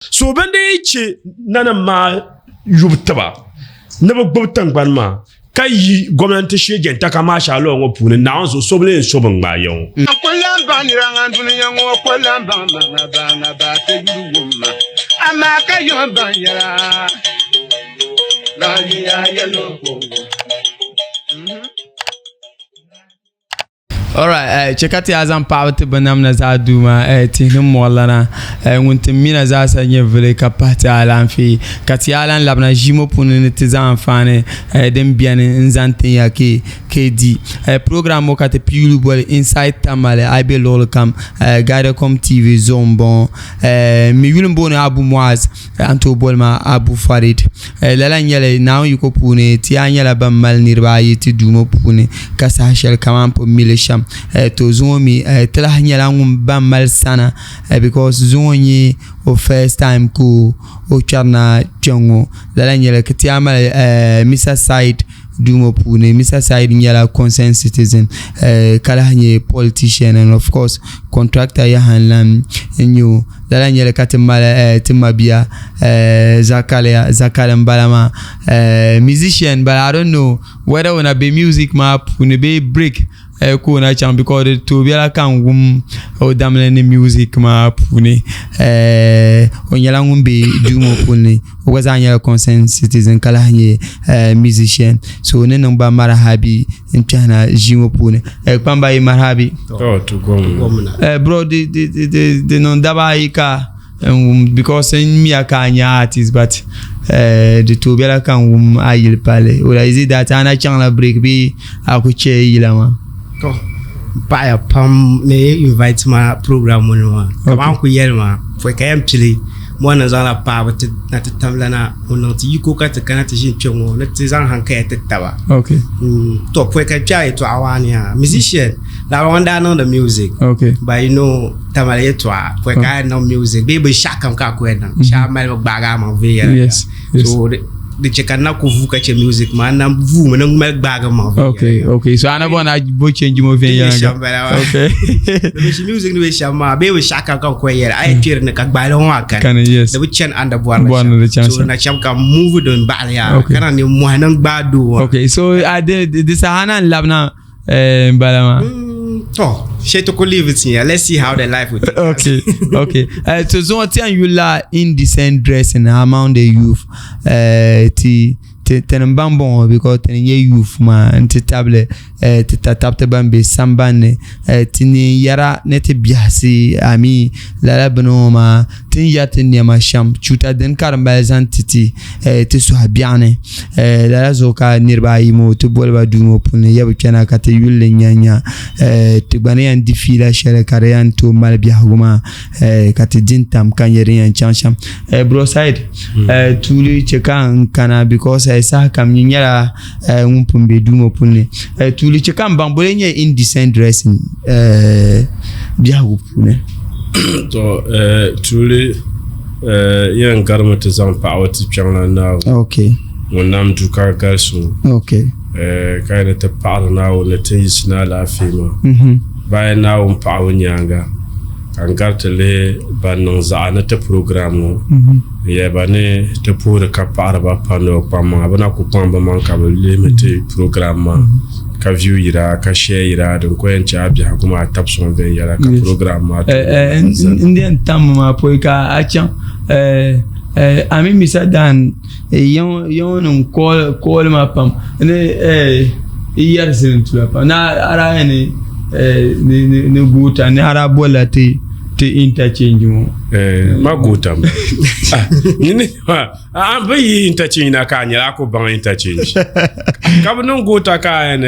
So bɛn dii chɛ nanim maa yubu tiba ni bɛ gbubi tiŋgbani maa ka yi gomnanti shee jɛntaka maasha law ŋɔ puuni, Naawuni zuɣu so bi lee so bɛ ŋmaai ya ŋɔ. N ku lan baŋ nira ŋan dunia ŋɔ ku lan baŋ ma ŋa ba ŋa ba ti yuli wum ma, amaa ka yiŋ baŋ yɛla la yiya yɛlo ko wum. Alright, eh, chɛ ka ti yaa zaŋ paɣaba ti binnamda zaa duu maa, eh, tihi ni mɔri lana, eh, ŋun ti mina zaasa nyɛ vili ka pahi ti alaafee, ka ti yaa lan labina ʒii ŋɔ puuni ni ti zaŋ anfaani, eh, din beni n-zaŋ tin ya ka ka di. Eh, program ŋɔ ka ti piili boli Inside Tamale, a yi be luɣili kam, eh, Guidacom TV zuɣu m-bɔŋɔ. Eh, m mi yuli m-booni Abu Muaz. A ni tooi boli ma Abu Farid. Lala n-nyɛ li, Naawuni yiko puuni, ti yaa nyɛla ban mali niriba ayi ti Duuma puuni, ka saha shɛli kaman pun mi li shɛm. To zuŋɔ mi, ti lahi nyɛla ŋun ban mali sana because zuŋɔ n-nyɛ o first time ka o kpɛrina kpɛŋŋo. Lala n-nyɛ li, ti yaa mali Misa Said duu ŋɔ puuni. Misa Said nyɛla concerned citizen ka lahi nyɛ politician and of course contractor yaha n-lan nyɛ o. Lala n-nyɛ li ka ti mali ti mabia Zakaria, Zakari m-bala maa musician but I don't know whether o na be music maa puuni bee break ka o na chaŋ because di tooi biɛla ka n wum o damli ni music maa puuni o nyɛla ŋun be duu ŋɔ puuni o gba zaa nyɛla concerned citizen ka lahi nyɛ musician so o ni niŋ ba marahabi n kpɛhina ʒii ŋɔ puuni kpamba yi marahabi bro di niŋ daba ayi ka n wum because n miya ka a nyɛ artist but di tooi biɛla ka n wum a yili palli or is it that a na chaŋla break bee a ku chɛ yila maa? To n paɣaya pam ni invite ma program ŋɔ ni maa ka man ku yɛli maa pɔi ka yɛn pili mɔri ni zaŋla paɣaba ti na ti tamlana ŋun niŋ ti yiko ka ti kana ti ʒini kpɛ ŋɔ ni ti zaŋ hankaya ti taba to pɔi ka kpɛ a yɛltɔɣa maa ni yaa musician lala ŋun daa niŋdi music but you know Tamale yɛltɔɣa pɔi ka a yɛn niŋ music bee binshɛɣu kam ka a ku yɛn niŋ shee a mali mi gbaagi a maŋ viɛnyɛla so di chɛ ka n na ku vuu ka chɛ music maa n na vuumi ni mali gbaagi n maŋ viɛnyɛla. Okay, okay. So a na bɔri ni a bo change ŋɔ viɛnyɛla. Okay. Domin music ni bɛ shɛm maa bee binshɛɣu kam ka n ku yɛn yɛli a yɛn kpɛri ni ka gbaali ŋɔ maa kani. Yes. Di bi chani a ni bɔri ni di chani so na chɛm ka move din baɣali yaa ka na nimmohi ni n gbaai doo maa. Okay, so a di saha na n labina Eh, n bala maa. To, shee ti ku leave it here. Let's see how the life will take us. Okay. So zuŋɔ ti yɛn yulila indecent dressing among the youth. Ti ti tini baŋ bɔŋɔ because tini nyɛ youth maa n ti tabili ti tatabti ban be sambanni ti neen yɛra ni ti biɛhisi I mean lala bini ŋɔ maa ti ni yɛri ti nɛma shɛm chuuta dini ka di mali zaŋ ti ti ti suhu biɛɣuni lala zuɣu ka niraba ayi ŋɔ ti boli ba duu ŋɔ puuni yɛ bi kpɛna ka ti yulli nya nya ti gba ni yɛn di fiila shɛli ka di yɛn tooi mali biɛhagu maa ka ti di n tam ka nyɛ din yɛn chɛŋ shɛm bro said tuuli chɛ ka n kana because saha kam n nyɛla ŋun pun bɛ duu ŋɔ puuni tuuli chɛ ka n baŋ boli nyɛ indecent dressing biɛhagu puuni To tuuli yɛn garimi ti zaŋ paɣaba ti kpɛŋla Naawuni okay ŋun nam du ka galisi ŋɔ okay ka yɛli ti paɣiri Naawuni ni ti yiɣisi ni alaafee maa bayan Naawuni paɣabu nyaaŋa ka n gari ti lihi ban niŋ zaɣa ni ti program ŋɔ n yɛli ba ni ti puhiri ka paɣiri ba pam ni bɛ kpaŋ maŋa bɛ na ku kpaŋ bɛ maŋ ka bɛ lihimi ti program maa ka view yira ka share yira din ko yɛn chɛ a biɛhigu maa tabi sɔŋ viɛnyɛla ka program maa n di yɛn tam maa pɔi ka a chaŋ a mi misa dan yiŋ nim kooli ma pam ni yɛri zilintura pam ni a daa yɛn ni goota ni a daa bolila ti interchange ŋɔ ma goota A bi yi interchange na ka a nyɛla a ku baŋ interchange ka bi niŋ goota ka a yɛn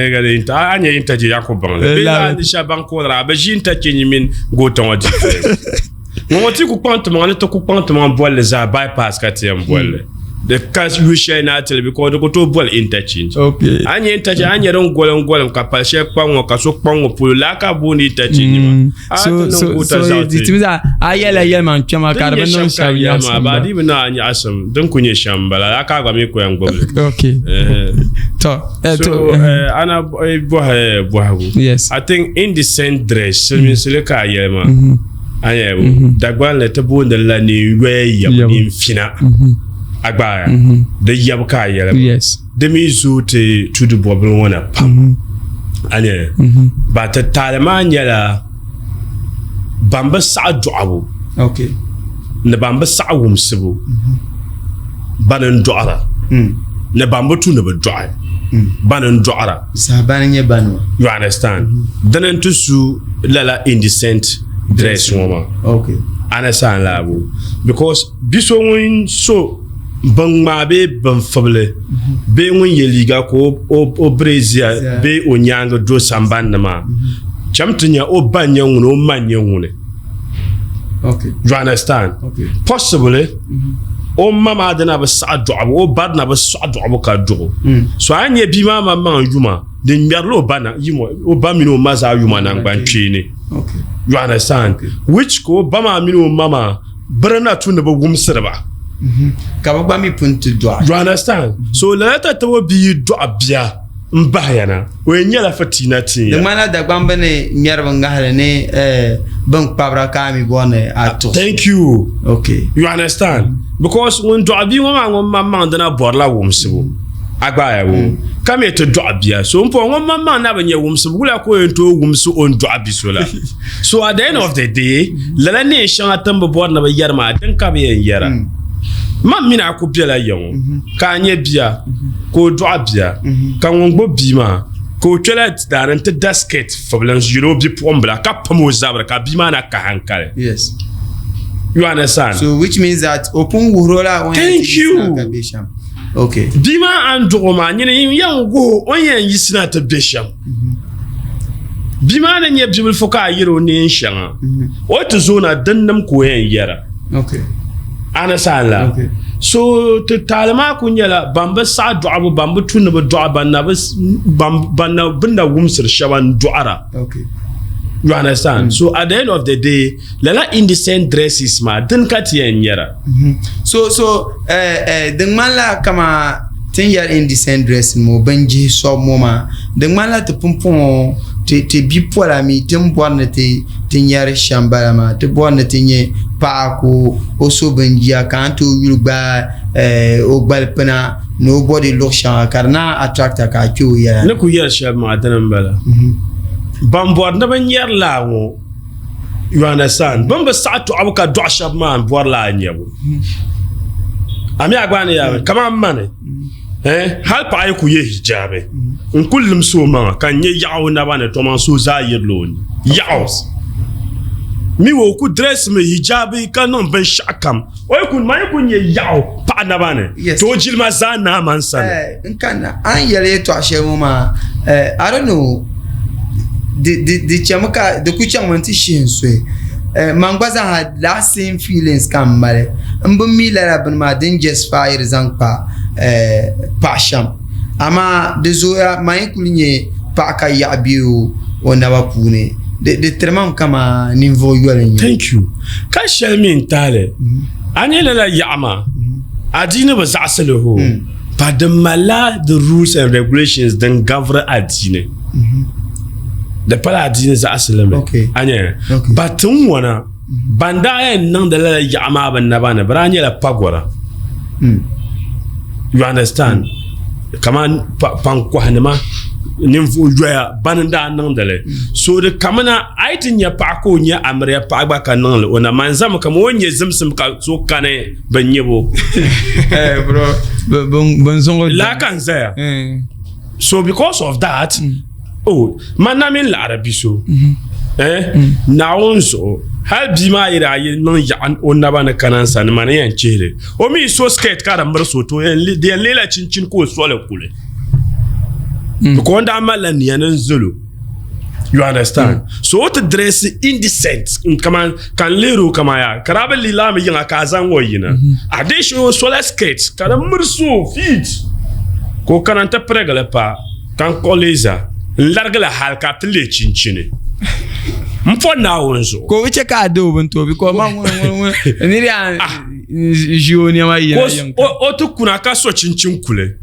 a nyɛ interchange a ku baŋ li bee a ni shɛba ban koolira a bi ʒi interchange mini goota ŋɔ difference ŋɔ ŋɔ ti ku kpaŋ timaŋa ni ti ku kpaŋ timaŋa bolli zaa bypass ka ti yɛn bolli di ka yu shɛli ni a tili because di ku tooi boli interchange a nyɛ interchange a nyɛ din golim golim ka pali shɛli kpaŋ ŋɔ ka so kpaŋ ŋɔ polo laa ka booni interchange maa so so so di ti za a yɛla yɛlima n kpɛma ka di bi niŋ shɛm nyaɣasim ba di bi niŋ a nyaɣasim din ku nyɛ shɛm bala a ka gba mi ku yɛn gbubili okay to so ana bɔhi bɔhigu yes i think indecent dress silimiinsili ka a yɛli maa. A nya Dagbanli ti booni li la neen yoya yɛbu, neen fina. A gbaaya di yɛbu ka a yɛli maa. Di mi zooi ti tudu bɔbili ŋɔ na pam. A nya ba ti taali maa nyɛla ban bi saɣi dɔɣibu ni ban bi saɣi wumsibu bani n-dɔɣira ni ban bi tu ni bɛ dɔɣi bani n-dɔɣira. You understand? Dini n-ti su lala indecent dress ŋɔ maa. Understand laabu? Because bi so ŋun so bin ŋmaa bee bin fibili bee ŋun yɛ liiga ka o bireziya bee o nyaangi do sambanni maa cham ti nya o ba n-nyɛ ŋuni o ma n-nyɛ ŋuni. You understand? Possibly o ma maa dina bi saɣi dɔɣibu o ba dina bi saɣi dɔɣibu ka dɔɣi o. So a ni nya bia maa maŋmaŋ yuma di ŋmɛrila o ba na o ba mini o ma zaa yuma naŋgbankpeeni. You understand? Which ka o ba maa mini o ma maa biri na tu ni bi wumsiri ba. Ka bi gba mi pun ti dɔɣi. You understand? So lala tatabo bia yi dɔɣi bia n bahi ya na, o yɛn nyɛla fitiina tin ya. Di ŋmanila Dagbamba ni ŋmɛri bi ŋahili ni bin kpabira ka a mi bɔri ni a tuɣisi. Thank you. Okay. You understand? Because ŋun dɔɣi bia ŋɔ maa ŋun maŋmaŋ dina bɔrila wumsibu. A gbaaya o ka mi ti dɔɣi bia. So m pɔi ŋun maŋmaŋ na bi nyɛ wumsibu wula ka o yɛn tooi wumsi o ni dɔɣi bi so la. So at the end of the day, lala neen shɛŋa ti ni bi bɔri ni bi yɛri maa din ka bi yɛn yɛra. Man mini a ku bela ya ŋɔ ka a nyɛ bia ka o dɔɣi bia ka ŋun gbubi bia maa ka o kpɛla daani nti da skirt fibili n-yɛli o bipuɣimbila ka pam o zabiri ka bia maa na ka hankali. Yes. You understand? So which means that o pun wuhiri o la o yɛn ti yiɣisina ka be shɛm. Okay. Bia maa a ni dɔɣi o maa nyini n-yɛn wuhi o o ni yɛn yiɣisina ti be shɛm. Bia maa ni nyɛ bibilifu ka a yɛri o neen shɛŋa o ti zoona dinnim ka o yɛn yɛra. A ni la so ti taali maa ku nyɛla ban bi saɣi dɔɣibu ban bi tu ni bi dɔɣi ban na bi na wumsiri shɛba n dɔɣira. You understand? So at the end of the day lala indecent dresses maa dini ka ti yɛn nyɛra. So so eh, eh, di ŋmanila kama ti ni yɛli indecent dressing ŋɔ bin jihi sɔbu ŋɔ maa di ŋmanila ti pumpɔŋɔ ti ti bipola mi ti ni bɔri ni ti ti nyɛri shɛm bala maa ti bɔri ni ti nyɛ paɣa ka o so bin jia ka a ni tooi yuli gbaai eh, o gbali pina ni o body luɣ shɛŋa ka di naan attract a ka a kpe o yɛla ni ku yɛli shɛli maa dini n bala ban bɔri ni bi nyɛri laa ŋɔ You understand? Bɛ ni bi saɣi tɔɣibu ka dɔɣi shɛba maa n-bɔri la a nyabu. A mi a gba ni yaa kamani mani eh, hali paɣa yi ku ye hijaabi n ku limsi o maŋa ka n nyɛ yaɣa o naba ni tɔ man so zaa yirila o ni yaɣa o mi o ku dress mi hijaabi ka niŋ binshɛɣu kam o yi ku man yi ku nyɛ yaɣa o paɣa naba ni to o jilima zaa naa man sani. Eh, n kanna a ni yɛli yɛltɔɣa shɛli ŋɔ maa eh, I don't know di di di chɛmi ka di ku chaŋmi n ti shihi n suhi eh, man gba zaaha that same feelings ka n mali n bi mi lala bini maa din justify di zaŋ kpa eh, paɣa shɛm amaa di zooya man yi kuli nyɛ paɣa ka yaɣa bɛ o o naba puuni di di tiri ma kama ninvuɣu yoli n nyɛ Thank you. Ka shɛli mi n tahili a nyɛ lala yaɣa maa adiini bi zaɣisi li hoo but di malila the rules and regulations din gaviri adiini di pala adiini zaɣisi li mi a nyɛ but tin ŋɔna ban daa yɛn niŋdi lala yaɣa maa bi naba ni bi daa nyɛla pagɔra you understand kamani pankɔhinima ninvuɣu yoya bani n daa niŋdili so di kamina a yi ti nya paɣa ka o nyɛ amiliya paɣa gba ka niŋli o na man zami kamani o ni nyɛ zimsim ka so kani bi nyɛbo laa ka n zaya so because of that oh man na mini laɣiri bi so eh Naawuni zuɣu hali bia maa yi daa yi niŋ yaɣa o naba ni kana n sani mani yɛn chihili o mi so skirt ka di mirisi o to di yɛn leela chinchini ka o soli kuli because o daa malila niya ni n zalo you understand so o ti dress indecent kaman ka n lihiri o kaman ya ka daa bi lihi laa mi yiŋa ka a zaŋ o yina a dee shee o sola skirt ka di mirisi o feet ka o kana n ti pirigili pa ka n kpuɣi leeza n larigila hali ka ti leei chinchini n po Naawuni zuɣu ka o bi chɛ ka a di o bini ti o because man ŋun ŋun ŋun niri yaa ʒi o nɛma yina yiŋ ka o ti kuna ka so chinchin kuli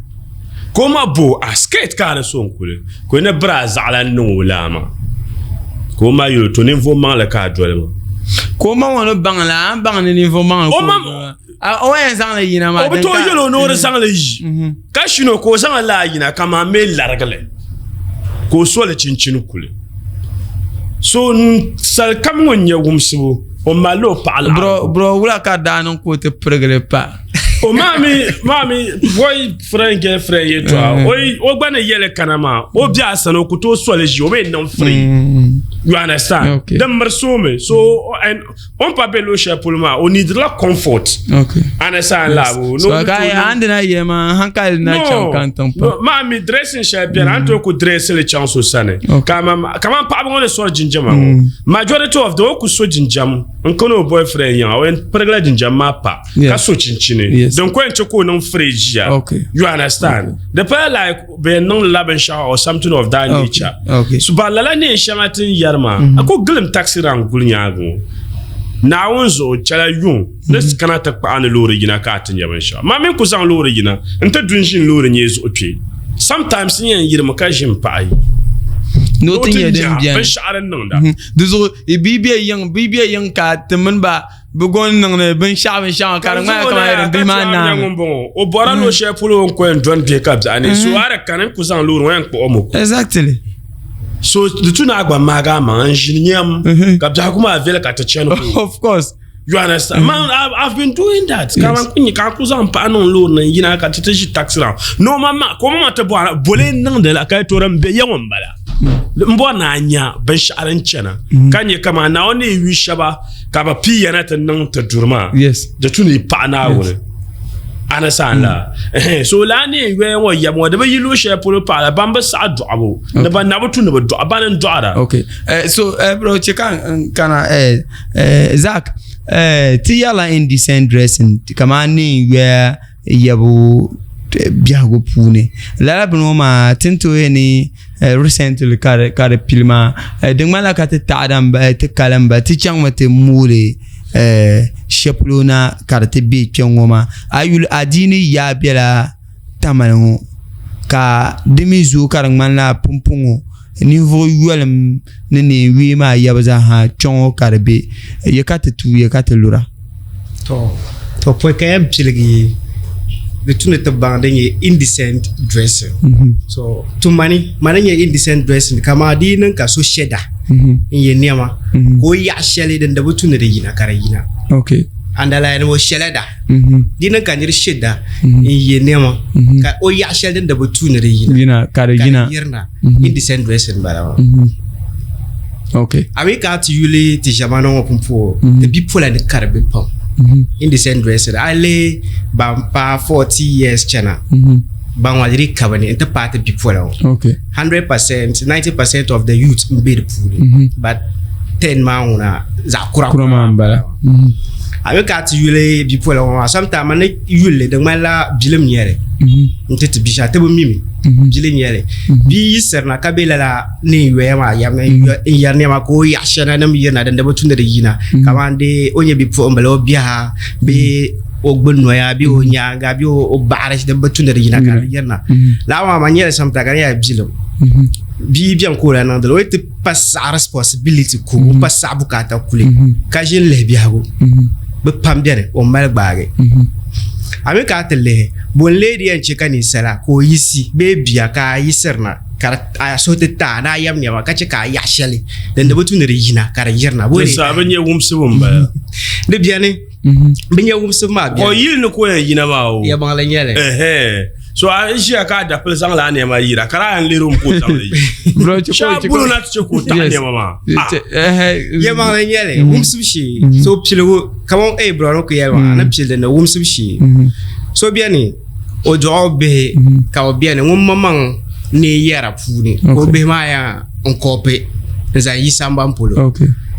ka o ma bo a skirt ka a di so n kuli ka o ni biri a zaɣala n niŋ o laa maa ka o ma yɛli to ninvuɣu maŋli ka a doli maa. Ka o ma ŋɔ ni baŋ la, a ni baŋ ni ninvuɣ maŋli ka o O yɛn zaŋli yina maa. O bi tooi yɛl o ni o di zaŋli yi mhm. ka shino ka o zaŋli laa yina ka maa mee larigili ka o soli chinchini kuli. So sali kam ŋun nyɛ wumsibu o malila o paɣa laɣigu. Bro wula ka daa niŋ ka o ti pirigili pa. O maa mi maa mi boyfriend girlfriend yɛltɔɣa mm. o gba ni yɛli kana maa o bɛ a sani o ku tooi soli ʒi o mi niŋ free. Mm. You understand? Okay. Din miri so mi so and o ni pa be luɣ shɛli polo maa o needila comfort. Okay. Understand laabu. So ka an dina yɛ maa hankali na chaŋ ka n tiŋ pa. No, maa mi dressing shɛli bɛni an tooi ku dress li chaŋ so sani. Kaman paɣaba ŋɔ ni sori jinjama ŋɔ. Mm. Majority of them o ku so jinjam n kana o boyfriend yiŋa o yɛn pirigila jinjam maa pa ka so chinchini. Din ko yɛn chɛ ka o niŋ free ʒiya. You understand? Di pala like bɛ yɛn niŋ la binshɛɣu or something of that nature. So ba lala neen shɛŋa ti ni yɛri maa mm-hmm. a ku gilim taxi rank guli nyaangi ŋɔ. Naawuni zuɣu chɛla yuŋ ni mm-hmm. kana ti kpaɣa ni loori yina ka a ti nya binshɛɣu. Maa mini ku zaŋ loori yina n ti du n-ʒini loori nyee zuɣu kpe. Sometimes n yɛn yirimi ka ʒini paɣa yi. Ni o ti nya din beni. Binshɛɣu din niŋda. Mm-hmm. Di zuɣu bia be yiŋ bia be yiŋ ka ti mini ba Bɛ go n-niŋdi binshɛɣu binshɛɣu ka di ŋmanila kamani di bihi maa naami. ŋun bɔŋɔ o bɔra luɣ shɛli polo o ni ko yɛn dɔni bihi ka biɛɣu ni so a di kani n ku zaŋ loori ŋɔ yɛn kpuɣi o mi ku. Exactly. So di tu ni a gba maagi a maŋa n ʒini nyam ka biɛhigu maa viɛli ka ti chani ku. Of course. You understand? Man, I've been doing that. Ka man ku ka ku zaŋ paɣa niŋ loori ni n yina ka ti ti ʒi taxi round. Ni o ma ma ka o ma ma ti bɔhira boli n niŋdi la ka yi toori n be ya ŋɔ n bala. N bɔri ni a nya binshɛɣu din chana ka nyɛ kamani Naawuni ni yi yu shɛba ka bi pii ya na ti niŋ ti duri maa di tu ni yi paɣi Naawuni ana saan la mm. so laa ni yɛn yoya ŋɔ yɛm ŋɔ di bi yi luɣu shɛli polo paɣala ban bi saɣi dɔɣibu ni ban na bi tu ni bi dɔɣi ban n dɔɣira okay eh, so eh, bro che ka kana eh, eh, Zach eh, ti yɛrila indecent dressing kamani ni yoya yɛbu biɛhigu puuni lala bini ŋɔ maa ti ni tooi yɛli ni recently ka di pili maa di ŋmanila ka ti taɣada n bala ti kali n bala ti chaŋmi ti mooli shɛli polo na ka di ti bɛ kpɛŋŋo maa a yuli adiini yaa biɛla tamali ŋɔ ka di mii zooi ka di ŋmanila pumpɔŋɔ ninvuɣu yolim ni neen yee maa yɛbu zaaha kpɛŋɔ ka di bɛ ya ka ti tuui ya ka ti lura. To pɔi ka yɛn piligi di tu ni ti baŋ din nyɛ indecent dressing mhm. so to mani mani nyɛ indecent dressing kama di niŋ ka so shɛda mhm. n yɛ nɛma mhm. ka o yaɣa shɛli din di bi tu ni di yina ka di yina okay andalaya ni o shɛla da di niŋ ka niri shɛda n yɛ nɛma ka o yaɣa shɛli din di bi tu ni di yina ka di yina yirina indecent dressing bala maa okay a mi ka ti yuli ti ʒɛmana ŋɔ pumpɔŋɔ ti bipola ni ka di be pam indecent dressing a lihi ban paai 40 years chana ban ŋɔ di ka bi ni n ti paai ti bipola ŋɔ okay 100% 90% of the youth n be di puuni but 10 maa ŋuna zaɣ kura kura maa n bala a mi ka ti yuli bipola ŋɔ maa sometimes a ni yuli li di ŋmanila bilim n nyɛli n ti ti bia shɛli ti bi mimi bili nyɛli bia yi sirina ka bɛ lala neen yoya maa yɛrina n yɛri nɛma ka o yaɣa shɛŋa nim yirina din di bi tumdi di yina kamani dee o nyɛ bipuɣimbila o biɛha bee o gbuni noya bee o nyaanga bee o baɣari din bi tumdi di yina ka di yirina lala maa man nyɛli sometimes ka di nyɛla bilim bia biɛni ka o lahi niŋdili o yi ti pa saɣa responsibility ku o pa saɣa bukaata kuli ka ʒini lihi biɛhigu bi pam biɛni o mali gbaagi a mi ka a ti lihi bo n lee di yɛn chɛ ka ninsala ka o yisi bee bia ka a yisirina ka a suhu ti taai ni a yɛm nɛma ka chɛ ka a yaɣa shɛli din di bi tu ni di yina ka di yirina bo bi nyɛ wumsibu n bala di biɛni bi nyɛ wumsibu maa biɛni o yili ni ka o yɛn yina maa o yɛlimaŋli n nyɛli so a ʒiya ka a dapili zaŋla a nɛma yira ka daa yɛn lihiri o mi ka o zaŋli yi shɛba bolo na ti chɛ ka o taɣi nɛma maa yɛlimaŋli n nyɛli wumsibu shee so piligu kamani ee bro ni ku yɛli maa a ni pili dinni wumsibu shee so biɛni o dɔɣi o bihi ka bi biɛni ŋun maŋmaŋ neen yɛra puuni ka o bihi maa yaa n kɔpi n zaŋ yi sambani polo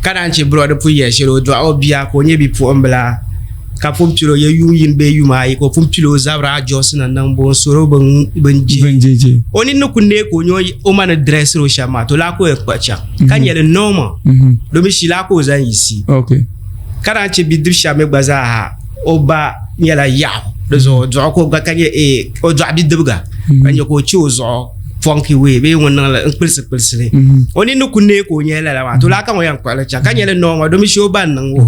ka naan chɛ bro di pun yɛli shɛli o dɔɣi o bia ka o nyɛ bipuɣunbila ka pun pili o yɛ yuun yini bee yuma ayi ka o pun pili o zabiri adjɔsina niŋbu n sori o bin jihi o nini ni ku neei ka o nyɛ o ma ni drɛsiri o shɛm maa to laa ka o yɛn kpuɣi chaŋ ka nyɛli normal domin shi laa ka o zaŋ yiɣisi ka naan chɛ bidib shɛba mi gba zaaha o ba nyɛla yaɣu di zuɣu o dɔɣi ka o gba ka nyɛ o dɔɣi bidibiga ka nyɛ ka o chɛ o zuɣu. funky way bee ŋun niŋli n kpilisi kpilisili o nini ni ku neei ka o nyɛla lala maa to laa ka ŋɔ yɛn kpuɣili chaŋ ka nyɛli normal domi shi o ba n niŋ o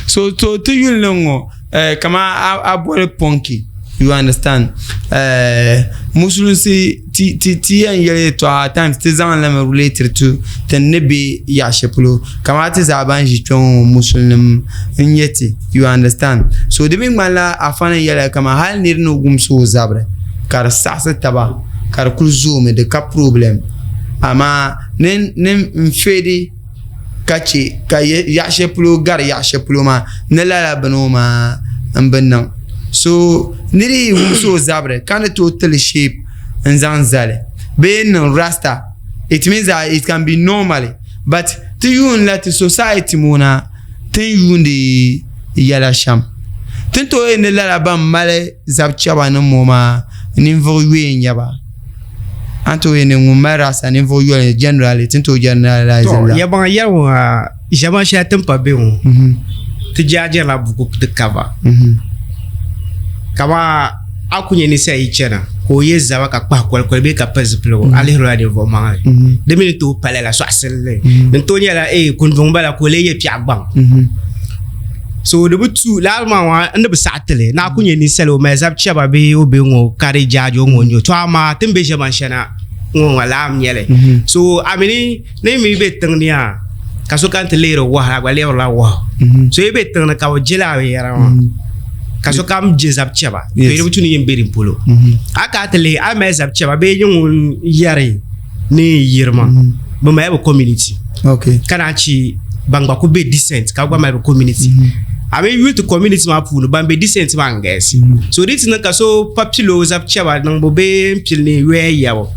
so to ti yuli ni ŋɔ eh, kama a boli punky you understand eh, musulinsi ti ti ti yɛn yɛli yɛltɔɣa at times ti zaŋ limi related to ti ni be yaɣa shɛli polo kamani ti zaa ban ʒi kpɛ ŋɔ musulinim n nyɛ ti you understand so di mi ŋmanila afa ni yɛliya kamani hali niri ni wumsi o zabiri ka di saɣasi taba ka di kuli zoomi di ka problem amaa ni ni n feedi ka chɛ ka yaɣa shɛli polo gari yaɣa shɛli polo maa ni lala bini ŋɔ maa n bi niŋ so niri yi wumsi o zabiri ka ni tooi tili shape n zaŋ zali bee n niŋ rasta it means that it can be normally but ti yuuni la ti society ŋɔ na ti ni yuundi yɛla shɛm ti ni tooi yɛli ni lala ban mali zabi chɛba nim ŋɔ maa ninvuɣu yɔi n nyɛba a ni tooi yɛli ni ŋun mali rasta ninvuɣu yɔli generally ti ni tooi generalize la ya baŋ yɛli ŋɔ ʒɛman shɛli ti ni pa bɛ ŋɔ ti jaajirila buku ti kava kama a ku nyɛ ninsal yi chɛna ka o yɛ zaba ka kpahi kolikoli bee ka pili zipiligu a lihirila ninvuɣu maŋli di mii ni tooi pala la soɣasilli din tooi nyɛla ee kunduŋ bala ka o lee yɛ piɛɣu gbaŋ so di bi tu lala maa ŋɔ n ni bi saɣi tili ni a ku nyɛ ninsal o mali zab chɛba bee o bɛ ŋɔ ka di jaaji o ŋɔ n-nyɛ to amaa ti ni bɛ ʒɛman shɛli na ŋɔ ŋɔ laa n-nyɛli so a mi ni ni mi bɛ tiŋ ni yaa ka so kana ti lihiri wahu a gba lihirila wahu so yi bɛ tiŋ ni ka bi je laa binyɛra maa ka sokam je zab chɛba to di bi tu ni yin bɛ din polo a kana ti lihi a mali zab chɛba bee nyɛ ŋun yɛri ni yiri maa bi mali bi community ka naan chi ban gba ku bɛ decent ka bi gba mali bi community a mi yuli ti community maa puuni ban bɛ decent maa n galisi so di ti niŋ ka so pa pili o zab chɛba niŋbu bee n pili ni yoya yɛbu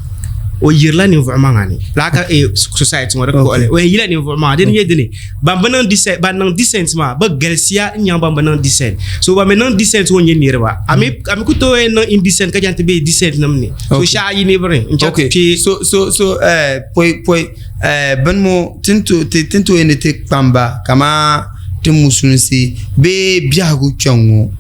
o yirila ninvuɣu maŋa ni laa ka society ŋɔ di kpuɣili o yɛn yila ninvuɣu maŋa dini nyɛ dini ban bi niŋ decent ban niŋ decent maa bi galisiya n nyaŋ ban bi niŋ decent so ban bi niŋ decent ŋɔ nyɛ niriba a mi a mi ku tooi niŋ indecent ka chaŋ ti be decent nim ni so shɛhi ayi ni biri n chaŋ ti kpe so so so eh poi poi eh bini mo tin to ti tin tooi ni ti kpamba kaman ti musulinsi bee biɛhigu kpɛŋŋo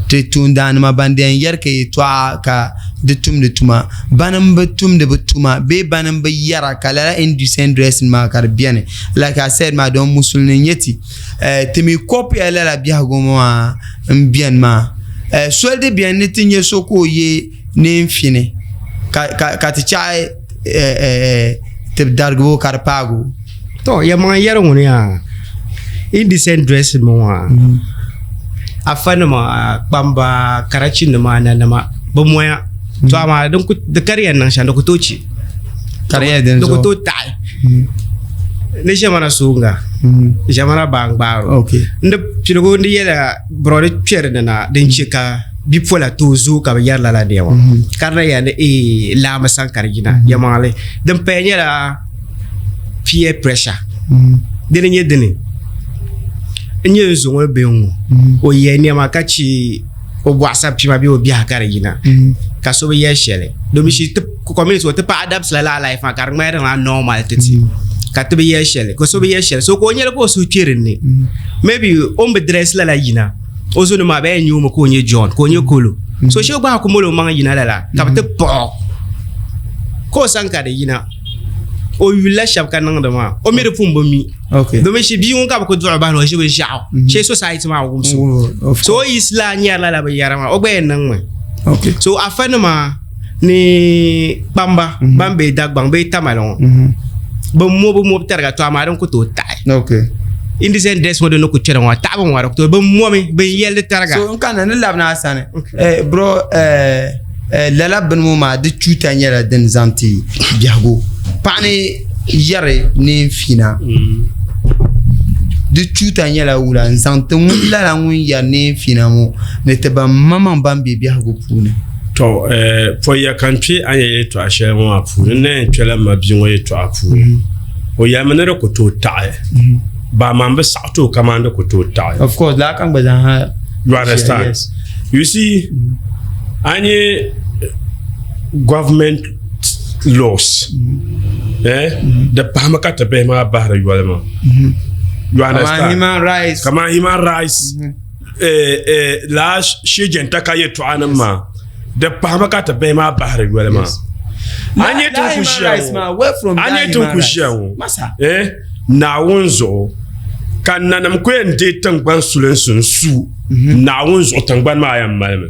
ti toondaannima ban di yɛn yɛri ka yɛltɔɣa ka di tumdi tuma bani n bi tumdi bi tuma bee bani n bi yɛra ka lala indecent dressing maa ka di biɛni like I said maa don musulini n nyɛ ti ti mi kopiya lala biɛhigu ŋɔ maa n biɛni maa soli di biɛni ni ti nyɛ so ka o yɛ neen fini ka ti chahi tib darigibu ka di paagi o. To yɛlimaŋli yɛri ŋuni yaa indecent dressing ŋɔ maa afanima kpamba karachinima nanima bi moya to amaa di ka di yɛn niŋ shɛm di ku tooi chɛ di ku tooi taɣi ni ʒɛmana sooŋa ʒɛmana baa n gbaaro n di piligu n di yɛla borodi kpɛri ni na din chɛ ka bipola tooi zooi ka bi yɛri lala nɛma ka di na yɛli ni ee laami sani ka di yina yɛlimaŋli din paya nyɛla peer pressure dini nyɛ dini n nyɛ n zo ŋɔ bɛ ŋɔ o yɛ nɛma ka chɛ o bɔɣu sapima bee o biɛhi ka di yina ka so bi yɛ shɛli domi shi ti community ŋɔ ti paɣa dabisila lala life maa ka di ŋmani di niŋla normal ti ti ka ti bi yɛ shɛli ka so bi yɛ shɛli so ka o nyɛli ka o suhu kpɛ dinni maybe o ni bi dress lala yina o zo nim maa bɛ yɛn nyɛ o mi ka o nyɛ John ka o nyɛ Kolo so shee gba ku mali o maŋ yina lala ka bi ti paɣi o ka o sani ka di yina o yulila shɛba ka niŋdi maa o mi di pun bi mi domi shi bia ŋun ka bi ku duɣi bahi na o ʒi binshaɣu mhm. shee society maa wumsi so o yi laa nyɛri lala binyɛra maa o gba yɛn niŋmi so afa nima ni kpamba mhm. ban be Dagbaŋ bee Tamale ŋɔ mhm. bi mobu mobu tariga to amaa din ku tooi taɣi indecent dress ŋɔ din ni ku kpɛri ŋɔ taɣibu ŋɔ di ku tooi bi momi bin yɛli tariga so n kana ni labina a sani eh, bro eh, Eh, lala bini ŋɔ maa di chuuta nyɛla din zaŋ ti biɛhigu paɣa ni yɛri neen fina di chuuta nyɛla wula n zaŋ ti ŋun lala ŋun yɛri neen fina ŋɔ ni ti ban maŋmaŋ ban be biɛhigu puuni. To eh, pɔiya ka n kpe a ni yɛli yɛltɔɣa shɛli ŋɔ maa puuni n na yɛn kpɛla m mabia ŋɔ yɛltɔɣa puuni. O yɛlimi ni di ku tooi taɣi ba amaa m bi saɣi ti o kamani di ku tooi taɣi. Of course, lala ka n gba zaa ha You understand? Yes. You see, a nyɛ government laws eh di pahimi ka ti bihi maa bahiri yoli maa. You understand? Kaman human rights. Kaman human rights. Eh, eh, laa shejenta ka yɛltɔɣa nim maa di pahimi ka ti bihi maa bahiri yoli maa. A nyɛ tin ku ʒiya ŋɔ, a nyɛ tin ku ʒiya ŋɔ, eh, Naawuni zuɣu ka nanim ku yɛn deei tiŋgbani sulinsi n-su mhm. Naawuni zuɣu tiŋgbani maa yɛn malimi.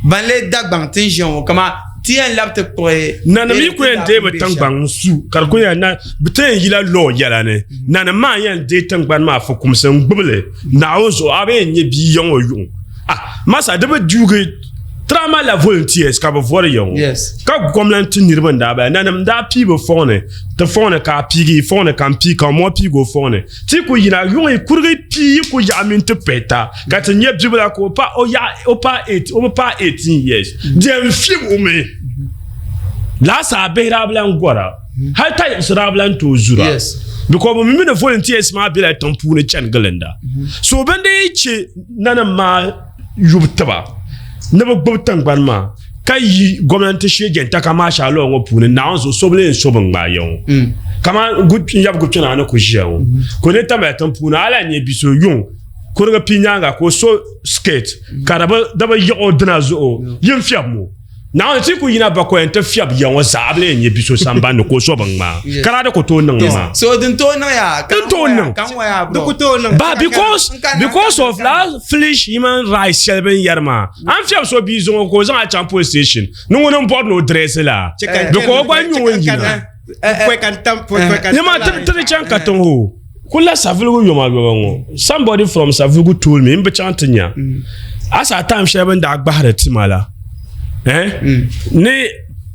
Ban lee Dagbaŋ ti ni ʒiya ŋɔ kaman ti yɛn labi ti kpuɣi nanim yi ku yɛn deei bɛ tiŋgbani n-su ka di ku yɛn na bɛ ti yɛn yila lɔɔ yɛla ni mhm. nanim maa yɛn deei tiŋgbani maa fukumsi n-gbubi li Naawuni zuɣu a bi yɛn nya bia yiŋ o yuŋ ah masa di bi duugi Tiraama la volunteers ka bi vori ya ŋɔ ka gomnanti niriba n daa bala nanim daa pii bi fɔŋ ni ti fɔŋ ni ka a piigi fɔŋ ni ka n pii ka mɔ piigi o fɔŋ ni ti ku yina yuŋ yi kurigi pii yi ku yaɣa mini ti pɛta ka ti nyɛ bibila ka o pa o yaɣa o pa eight o bi pa 18 years diɛm fib o mi laasaa bihi daa bi lan gɔra hali tayiɣisi daa bi lan tooi zura because bi mi ni volunteers maa bela tiŋ puuni chani gilinda so bini di yi che nanim maa yubu tiba ni bi gbubi tingbani maa ka yi gomnanti shee jɛntaka maasha law ŋɔ puuni Naawuni zuɣu so bi lee so bin ŋmaai ya ŋɔ mm. kamani n yabi Gutwena ni ku ʒiya ŋɔ mm. ka o ni tamya tiŋ puuni a lahi nyɛ bi so yuŋ kurigi pii nyaanga ka o so skirt mm. ka di bi yiɣi o dina zuɣu yin fiɛbi mo Naawuni ti ku yina bakɔi nti fiɛb ya ŋɔ zaa bɛ lee nyɛ bi so samban ni ka o so bi ŋmaa ka daa di ku tooi niŋ li maa. So din tooi niŋ ya? Din tooi niŋ. Ka n waya bro. Di ku tooi niŋ. But because of laa foolish human rights shɛli bɛ ni yɛri maa, a ni fiɛb so bia zuŋɔ ka o zaŋ a chaŋ police station ni ŋuni m-bɔri ni o dress laa because o gba nyɛ ŋun yina. Nyama ti di chaŋ katiŋ hoo kuli la Savelugu yoma yoba ŋɔ somebody from Savelugu told me n bi chaŋ ti nya as at time shɛli bin daa gbahiri tima la eh ni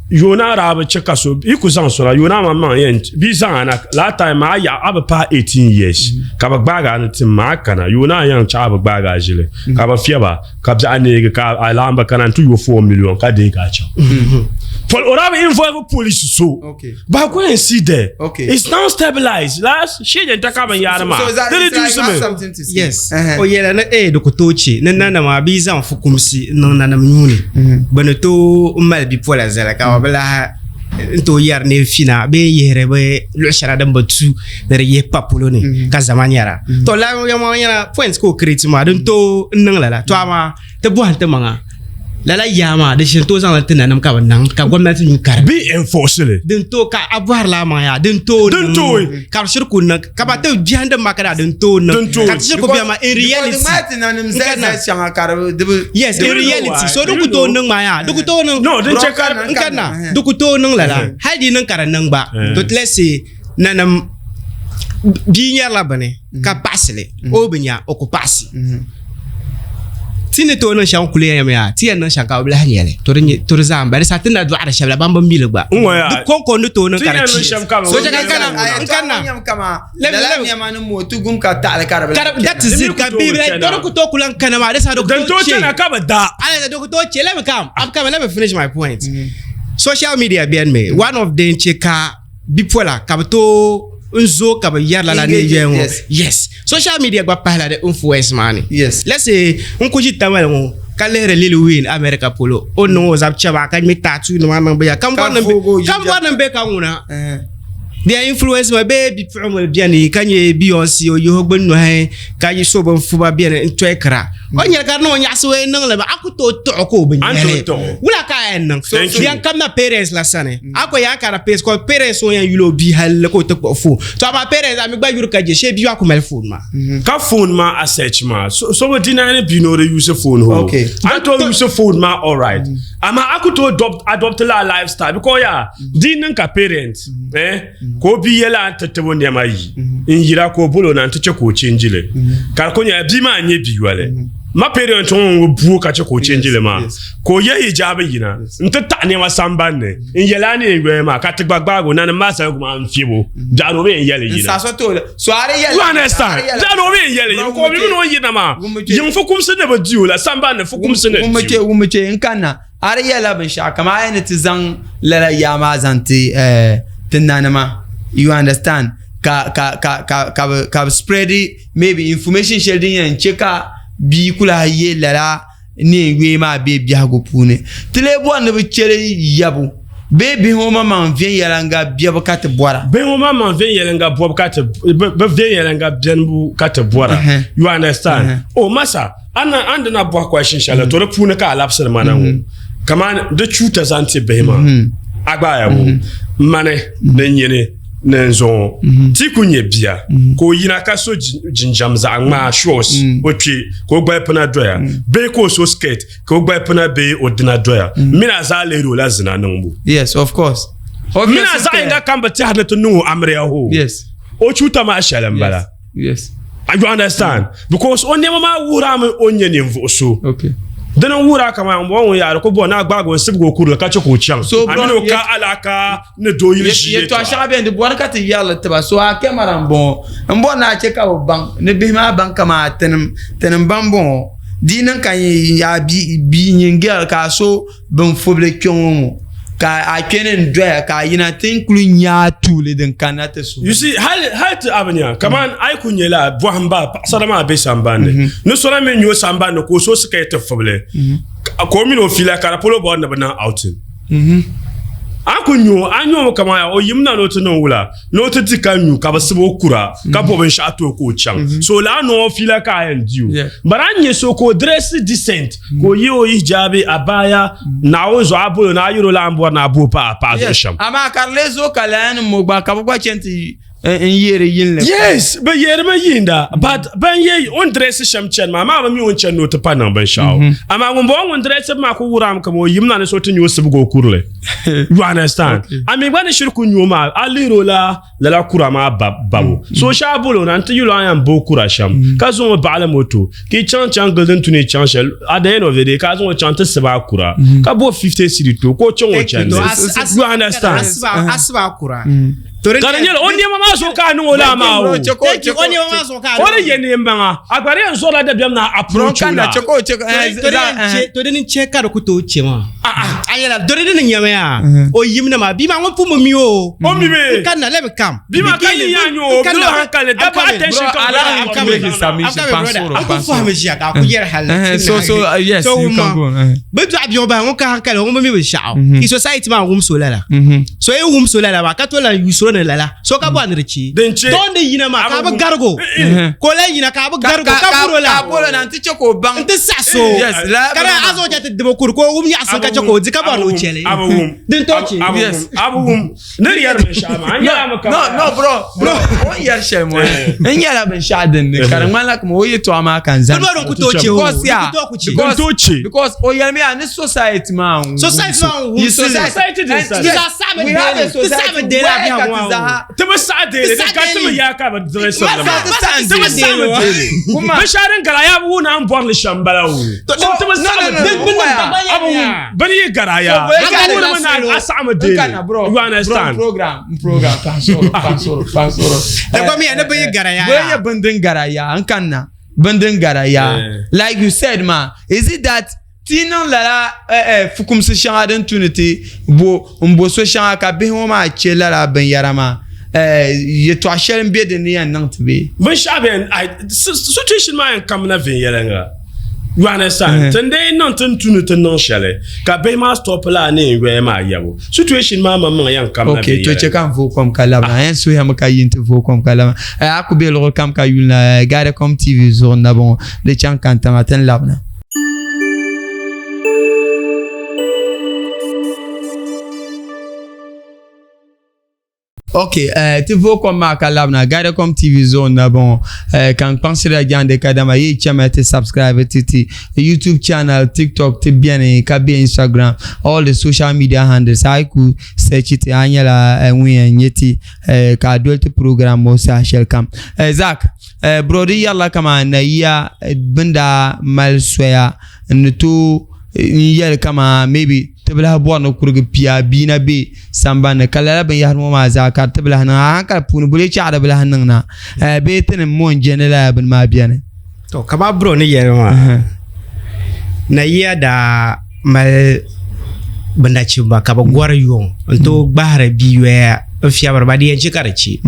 yoona daa bi chɛ ka so yi ku zaŋ so na yoona maŋ maŋ yɛn bi zaŋ a na last time maa yaɣa a bi paai 18 years ka bi gbaagi a ni tim maa kana yoona yɛn chɛ a bi gbaagi a ʒili ka bi fiɛba ka biɛɣu neegi ka a laamba kana n-ti yo 4 million ka deei ka a chaŋ. Pol o daa bi involve police so. Okay. But go and see there. Okay. It's now stabilized. Last she den ta ka ban yaari maa. So, so that, Di it's like reduce you have mi. something to say. Yes. Uh-huh. O yɛla ni eh di ku tooi che ni nanima bɛ yi zaŋ fukumsi niŋ nanim nuu ni bɛ ni tooi mali bipola zali ka bɛ bi lahi n tooi yɛri ni fina bee n yihiri bi luɣu shɛli din bi tu ni di yihi pa polo ni mm-hmm. ka zama nyɛra mm-hmm. to la yɛma nyɛla point ka o create maa din tooi n niŋ lala to amaa ti bɔhim ti maŋa lala yaa maa di shini tooi zaŋli ti nanim ka bi niŋ ka gomnanti nyu kari bi enforce li din tooi ka a bɔhiri la maŋa yaa din tooi din tooi ka bi shiri ku niŋ ka ba ti biɛhindi ma ka daa din tooi niŋ ka ti shiri ku biɛhi maa in reality because nanim zali zali shɛŋa ka di bi yes in reality so di ku tooi niŋ maa yaa di ku tooi niŋ no din chɛ ka n ka na di ku tooi niŋ lala hali di niŋ ka di niŋ gba to let's say nanim bia nyɛrila bini ka paɣasili o bi nya o ku paɣasi Ti ni tooi niŋ shɛm kuli yɛn yaa ti yɛn niŋ shɛm ka bi lahi nyɛli to di zaa n ba di saha ti na dɔɣiri shɛba la ban bi mi li gba di kɔŋko ni tooi niŋ ka di chi so chɛ ka n kana n kana that is it ka bi di ku tooi ku lahi kana maa di saha di ku tooi chɛ di ku tooi chɛ let me come I'm coming let me finish my point social media bɛni mi one of them chɛ ka bipola ka bi tooi n zo ka bi yɛri lala ni yɛn ŋɔ yes social media gba pahila di influence maa ni yes let's say n ku ʒi tamali ŋɔ ka lihiri Lil Wayne America polo o niŋ o zabi chɛba ka ŋmɛ tattoo nima niŋ binya ka bɔri ni bɛ ka ŋuna their influence maa bee bipuɣinbili bɛni ka nyɛ Beyonce o yihi o gbuni nɔhi ka so bin fuba bɛni n tɔikira o nyɛla ka di niŋ o nyaɣasi o yɛn niŋli a ku tooi tɔɣi ka o bi nyɛli wula ka a yɛn niŋ yan kamina parents la sani a ko yaa kana parents ko parents ŋɔ yɛn yuli o bia hali ka o ti kpuɣi phone to amaa parents a mi gba yuri ka je shee bia maa ku mali phone maa ka phone maa a search maa so bi deny ni bia ni o di use phone ho a ni tooi use phone maa alright amaa a ku tooi adopt la lifestyle because yaa di niŋ ka parents eh ka o bia yɛla n ti tibo nɛma yi n yira ka o bolo na n ti chɛ ka o chenji li ka di ku nyɛla bia maa n nyɛ bia yoli ma parent ŋɔ ŋun bi buo ka chɛ ka o chenji li maa ka o yɛ hijaabi yina n ti taɣi nɛma sambanni n yɛli a ni yɛn yoya maa ka ti gba gbaagi o nanim maa saligu maa n fiɛbo biɛɣu ni o bi yɛn yɛli yina you understand biɛɣu ni o bi yɛn yɛli yina ka o mi ni o yina maa yiŋ fukumsi ni bi di o la sambanni fukumsi ni di o. Wummichɛ n kanna A di yɛlila binshɛɣu kamani a yi ni ti zaŋ lala yaa maa zaŋ ti eh, ti nanima you understand ka ka ka ka ka bi ka bi spread maybe information shɛli din yɛn chɛ ka bia ku lahi ye lala neen yoya maa bɛ biɛhigu puuni ti lee bɔri ni bi chɛ li yɛbu bee bihi ŋɔ maŋmaŋ viɛnyɛliŋga bɛbu ka ti bɔra bihi ŋɔ maŋmaŋ viɛnyɛliŋga bɔbu ka ti bi viɛnyɛliŋga bɛnibu ka ti bɔra you understand o masa A ni a ni di na bɔhi question shɛli to di puuni ka a labisiri ma na ŋɔ. Kamani di chuuta zaŋ ti bihi maa. A gba ya ŋɔ mani ni nyini ni n zuŋɔ ti ku nyɛ bia ka o yina ka so jinjam zaɣ ŋmaa shorts o kpe ka o gbali pina doya bee ka o so skirt ka o gbali pina bee o dina doya mini a zaa lihiri o la zina niŋbu. Yes, of course. Mini a zaɣ yinga kam bi tɛhiri ni ti niŋ o amiliya hoo. Yes. O chuuta maa shɛli m-bala. Yes. You understand? Because o nɛma maa wuhirami o ni nyɛ ninvuɣ so. Okay. Dini n-wuhira kamani ŋun bɔŋɔ ŋun yaari ku bɔ ni a gbaagi o n-sibigi o kurili ka chɛ ka o chaŋ. So A mini o ka alaaka ni doo yili ʒii Yɛltɔɣa yɛltɔɣa. shɛŋa beni di bɔri ka ti yɛrili tiba so a kamara m-bɔŋɔ m bɔri ni a chɛ ka bɛ baŋ ni bihi maa baŋ kaman tinim tinim ban bɔŋɔ di yi niŋ ka a bia nyin girl ka a so bin fubili kpe ŋɔ ŋɔ ka a kpe ni n doya ka a yina ti n kuli nya a tuuli din kanna ti suhu. You see, hali hali ti a bi nya kaman a yi ku nyɛ la bɔhim ba paɣasara maa be sambani ni mhm. ni so na mi nyɛ o sambani ni ka o so sikɛti fubili mhm. ka o mini o fiila ka di polo bɔri ni bi niŋ outing. Mhm. A ku nyɛ o a nyɛ o mi kaman o yimina ni o ti niŋ wula ni o ti di ka nyu ka bi sibi o kura ka bo binshaɣu ti o ka o chaŋ mhm. so laa noo fiila ka a yɛn di o but a ni nyɛ so ka o dress decent ka o ye o hijaabi abaya Naawuni zuɣu a bolo ni a yɛro la a ni bɔri ni a bo paɣa paɣa zuɣu shɛm amaa ka di lee zooi ka lala nim ŋɔ gba ka bi gba chɛni ti n yeeri yinli yes bi yeerimi yiinda but ban ye o ni dress shɛm chɛni maa maa bi mi o ni chɛni ni o ti pa niŋ binshaɣu mhm. amaa ŋun bɔŋɔ ŋun dress maa ku wurami kama o yimna ni so ti nyɛ o sibigi o kurili you understand a mi gba ni shiri ku nyɛ o maa a lihiri o la lala kura maa babu mm. so shɛli bolo na n ti yuli a yɛn bo kura shɛm mm. ka zaŋ o baɣali moto ka i chaŋ chaŋ gili din tu ni i chaŋ shɛli at the end of the day ka zaŋ o chaŋ ti sibi a kura mm. ka bo 50 cedi to ka o chaŋ o chandi you understand asiba kura ka di nyɛla o nɛma maa zuɣu ka a niŋ o laa maa o o ni yɛ neen baŋa a gba di yɛn zɔrila dabiɛm na approach o la to di ni chɛ ka di ku tooi chɛ maa a yɛla to di ni nyɛmi yaa o yim na maa bia maa ŋun pun bi mi o o mi be n kanna let me come bia maa ka yi yaa nyɛ o bi hankali dabba attention ka I'm coming I'm ku fahimi ʒiya ka a ku yɛri hali so so yes you can go bi dɔɣi bia ŋɔ bahi ŋun ka hankali ŋun bi mi binshaɣu i society maa wumsi o lala so yi wumsi o lala maa ka to lan yuusiri o ni lala so ka bɔri ni di chɛ Din chɛ. to ni yina maa ka a bi garigo ka o lan yina ka a bi garigo ka buri o la ka bolo na n ti chɛ ka o baŋ n ti saɣasi o Yes, la- ka a zaŋ o chɛ ti dibo kuri ka o wum nyaɣasim ka chɛ ka o di ka bɔri ni o chɛli a bi wum din tooi chɛ a bi Yes. wum a bi wum ni di yɛri binshaɣu maa n yɛla mi no no bro bro o ni yɛri shɛli ŋɔ n nyɛla binshaɣu din ni ka di ŋmanila kama o yɛtɔɣa maa ka n zani Di bɔri n ku tooi chɛ o. Because Di yaa, ku tooi ku chɛ. because- Din tooi chɛ. because o yɛlimi yaa ni society maa n Society maa n Yi wumsi li. Society din sa. And Ti zaa saɣimi we have a deeli. Ti society saɣimi deeli where a biɛhigu ka ti maa zaa ti bi saɣa deeli Ti saɣa ka ti bi deeli. yaa ka bi dressiri li maa Ti saɣa ti bi saɣa mi deeli Kuma. binshaɣu din gara yaa bi wuhi ni a ni bɔri li shɛm bala o ti bi saɣa mi no, no, no, deeli no, no. a bi wum bini yi gara yaa So, a bi wuhiri mi ni a saɣa mi deeli Nkana, bro, you understand bro, program program pansoro pansoro pansoro Da gwa mi ya ni bin yi gara yaa. Bwe nyɛ bin din gara yaa n kanna bin din gara yaa Eh. like you said ma is it that ti niŋ lala eh, eh, fukumsi shɛŋa din tu ni ti bo n bo so shɛŋa ka bihi ŋɔ maa che lala binyɛra maa eh, yɛtɔɣa shɛli n be din ni yɛn niŋ ti bee binshaɣu bɛ situation maa yɛn kamina viɛnyɛliŋga you understand mm-hmm. tin dee niŋ tin tu ni ti niŋ shɛli ka bihi maa stop la ni n yoya maa yɛbu situation maa maŋmaŋ yɛn kamina okay to chɛ ka n vooi kom ka labina ah. yɛn suhiyami ka yi n ti vooi kom ka labina eh, a ku be luɣuli kam ka yulina eh, Gadacom TV zuɣu n na bɔŋɔ di chaŋ kantaŋa ti ni labina Ok, eh, ti vooi kom maa ka labina Gadacom TV zuɣu n na bɔŋɔ eh, ka n kpaŋsirila jaande kadama yi chɛmi ti subscribe ti ti YouTube channel, TikTok ti beni ka be Instagram, all the social media handles a yi ku search ti a nyɛla eh, ŋun yɛn nyɛ ti eh, ka a doli ti program ŋɔ saha shɛli kam. Eh, Zach, eh, bro di yɛrila kaman Nayiya eh, bɛn daa mali soya n ni tooi n yɛli kaman maybe ti bi lahi bɔri ni kurigi pia bia na be sambani ni ka lala binyahari ŋɔ maa zaa ka ti bi lahi niŋ a hankali puuni bole chaɣa di bi lahi niŋ na eh, bee ti ni mo n je ni lala bini maa beni. To kama bro ni yɛli maa Nayiya daa mali bɛ nachimba ka bɛ gɔri yuŋ n tooi gbahiri bia yoya n fiɛbiri ba di yɛn chɛ ka di chɛ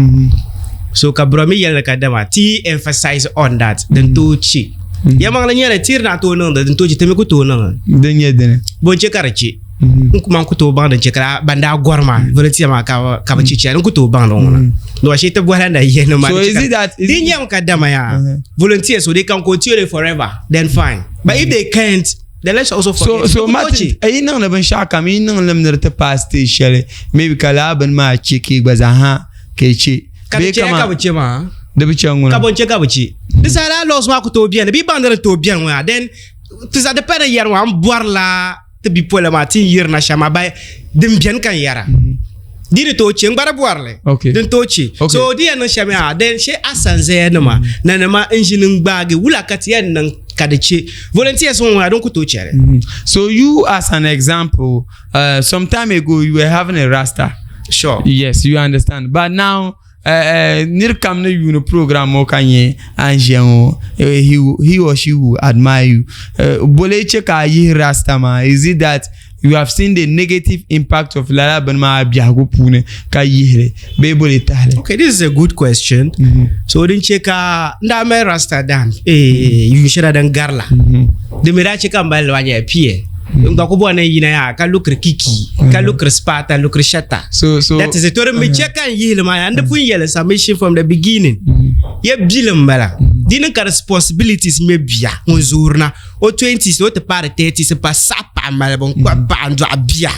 so ka bro mi yɛli ni kadama ti emphasize on that din tooi chɛ Yɛlimaŋli nyɛli tiri na tooi niŋdi din tooi chɛ ti mi ku tooi niŋ Din nyɛ dini. Bo n-chɛ ka di chɛ n kuma ku tooi baŋ din chɛ ka ban daa gɔri maa volunteer maa ka bi chɛ chɛli n ku tooi baŋ di ŋuna ni wa shee ti bɔhila na yɛli maa So is it that di nyɛmi ka dama yaa volunteer so they can continue forever then fine but if they can't. Then let's also forget. So Martin, yi niŋdi binshaɣu kam yi niŋ lim ni di ti paai stage shɛli maybe ka laa bini maa che ka yi gba zaa ha ka yi che. Ka di che ka bi che maa. Di bi che ŋuna. Ka bon che ka bi che. Di saha laa laws maa ku tooi beni bɛ yi baŋ ni di tooi beni ŋɔ yaa then ti za di pa ni yɛri ŋɔ n bɔri la ti bipola maa ti ni yirina shɛm maa ba din beni ka n yɛra. Di ni tooi che n gba di bɔri li. Din tooi che. So di yɛn niŋ shɛm yaa then shee asanzaya nima nanima n ʒini n gbaagi wula ka ti yɛn niŋ ka di che volunteers ŋɔ ŋuna din ku tooi chɛli. So you as an example, some time ago you were having a rasta. Sure. Yes, you understand. But now nir kam ni yuuni program ŋɔ ka nyɛ a ni ʒiya ŋɔ, he or she will admire you. Bole che ka a yihi rasta maa, is it that you have seen the negative impact of lala bini maa biɛhigu puuni ka yihili bee bole tahili? Okay, this is a good question. So din che ka n daa mali rasta dan yuun shɛli din garila di mi daa che ka n mali li maa nyɛla PA. N gba ku bɔri ni n yina yaa ka lukiri kiki, ka lukiri Sparta, lukiri Shatta. So, so, That is it. To di mi che ka n yihili maa yaa, n di pun yɛli submission from the beginning. Ya bili n bala. Di ni ka responsibilities nyɛ bia ŋun zoorina o 20s o ti paari 30s n pa saɣa paɣa malibu n kpuɣi paɣa n dɔɣi bia.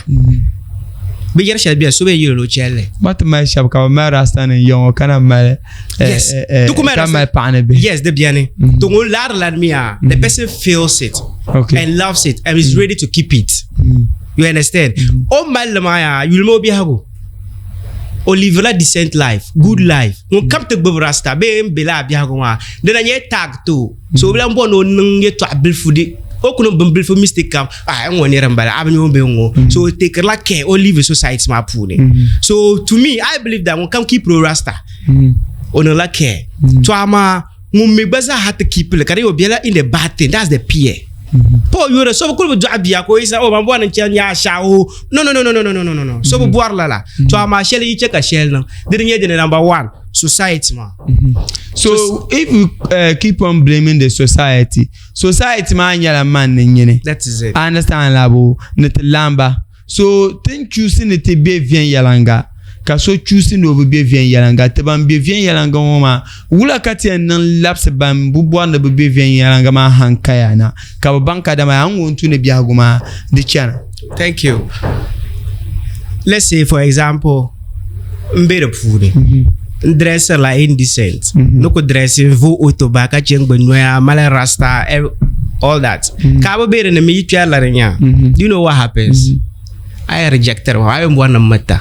Binyɛri shɛli beni so bee yɛli ni o chɛli li. Ba ti mali shɛba ka bɛ mali rasta nim ya ŋɔ ka na mali Yes. eh, Di ku mali ka rasta- mali paɣa ni bihi. Yes, di beni. To ŋun laari lan mi yaa, the person feels it and loves it and is ready to keep it. You understand? O mali li maa yaa, yulimi o biɛhigu. O live la decent life, good life. Ŋun kam ti gbubi rasta bee n be laa biɛhigu maa, di na nyɛ tag to. So o bi lan bɔri ni o niŋ yɛtɔɣa bilifu di o ku niŋ bin bilifu mistake kam, ah, n ŋɔ nira n bala, a bi nya o ni be n ŋɔ. So o take la care, o live society maa puuni. So to me, I believe that ŋun kam keep o rasta, o niŋ la care. To amaa ŋun mi gba zaa ha ti keep li ka di o bela in the bad thing, that's the peer. Paul yuri so bi kuli bi dɔɣi bia ka o yisa o man bɔri ni n chani nya a o no no no no no no no no no so bi bɔri lala. To amaa shɛli yi che ka shɛli niŋ di di nyɛ dini number one society maa. So if you keep on blaming the society, society maa nyɛla man ni nyini. That is it. I understand labo ni ti lamba. So ti ni chuusi ni ti be viɛnyɛliŋga ka so chuusi ni o bi be viɛnyɛliŋga, ti ban be viɛnyɛliŋga ŋɔ maa wula ka ti yɛn niŋ labisi ban bi bɔri ni bɛ be viɛnyɛliŋga maa hankaya na ka bɛ baŋ kadama yaa n-ŋɔ n-tu ni biɛhigu maa di chana? Thank you. Let's say for example, n be di puuni n dressing la indecent ni ku dressing vo auto ba ka chɛ n gbi noya mali rasta all that ka bi be di ni mi yi kpɛri la di nya do you know what happens a yi rejected a yi bɔri ni mita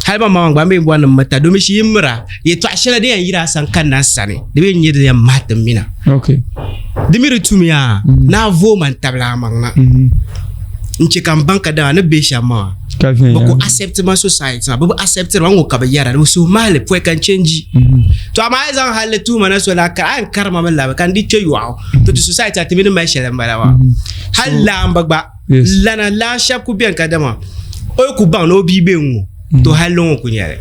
hali ma maŋ gba n bɛ bɔri ni mita domi shi yi mira yɛltɔɣa shɛli din yɛn yiri a sani kanna n sani di bɛ nyɛ din yɛn mahi ti mina di mi di tumiya ni a vooi ma n tabili a maŋ na n chɛ ka n baŋ ka dama ni bɛ shɛm maa Ka bɛ ku accept ma society maa bɛ bi accept ma ŋɔ ka bɛ yɛra di suhu mahali pɔi ka n change to amaa a yi zaŋ halli tuhima na so la ka a yɛn karima mi labi ka n di kpe yɔɣu to ti society a ti mi ni mali shɛli m-bala maa hali laamba gba lana laan shɛba ku beni ka dama o yi ku baŋ ni o bia be ŋ-ŋɔ to halli ŋɔ ku nyɛli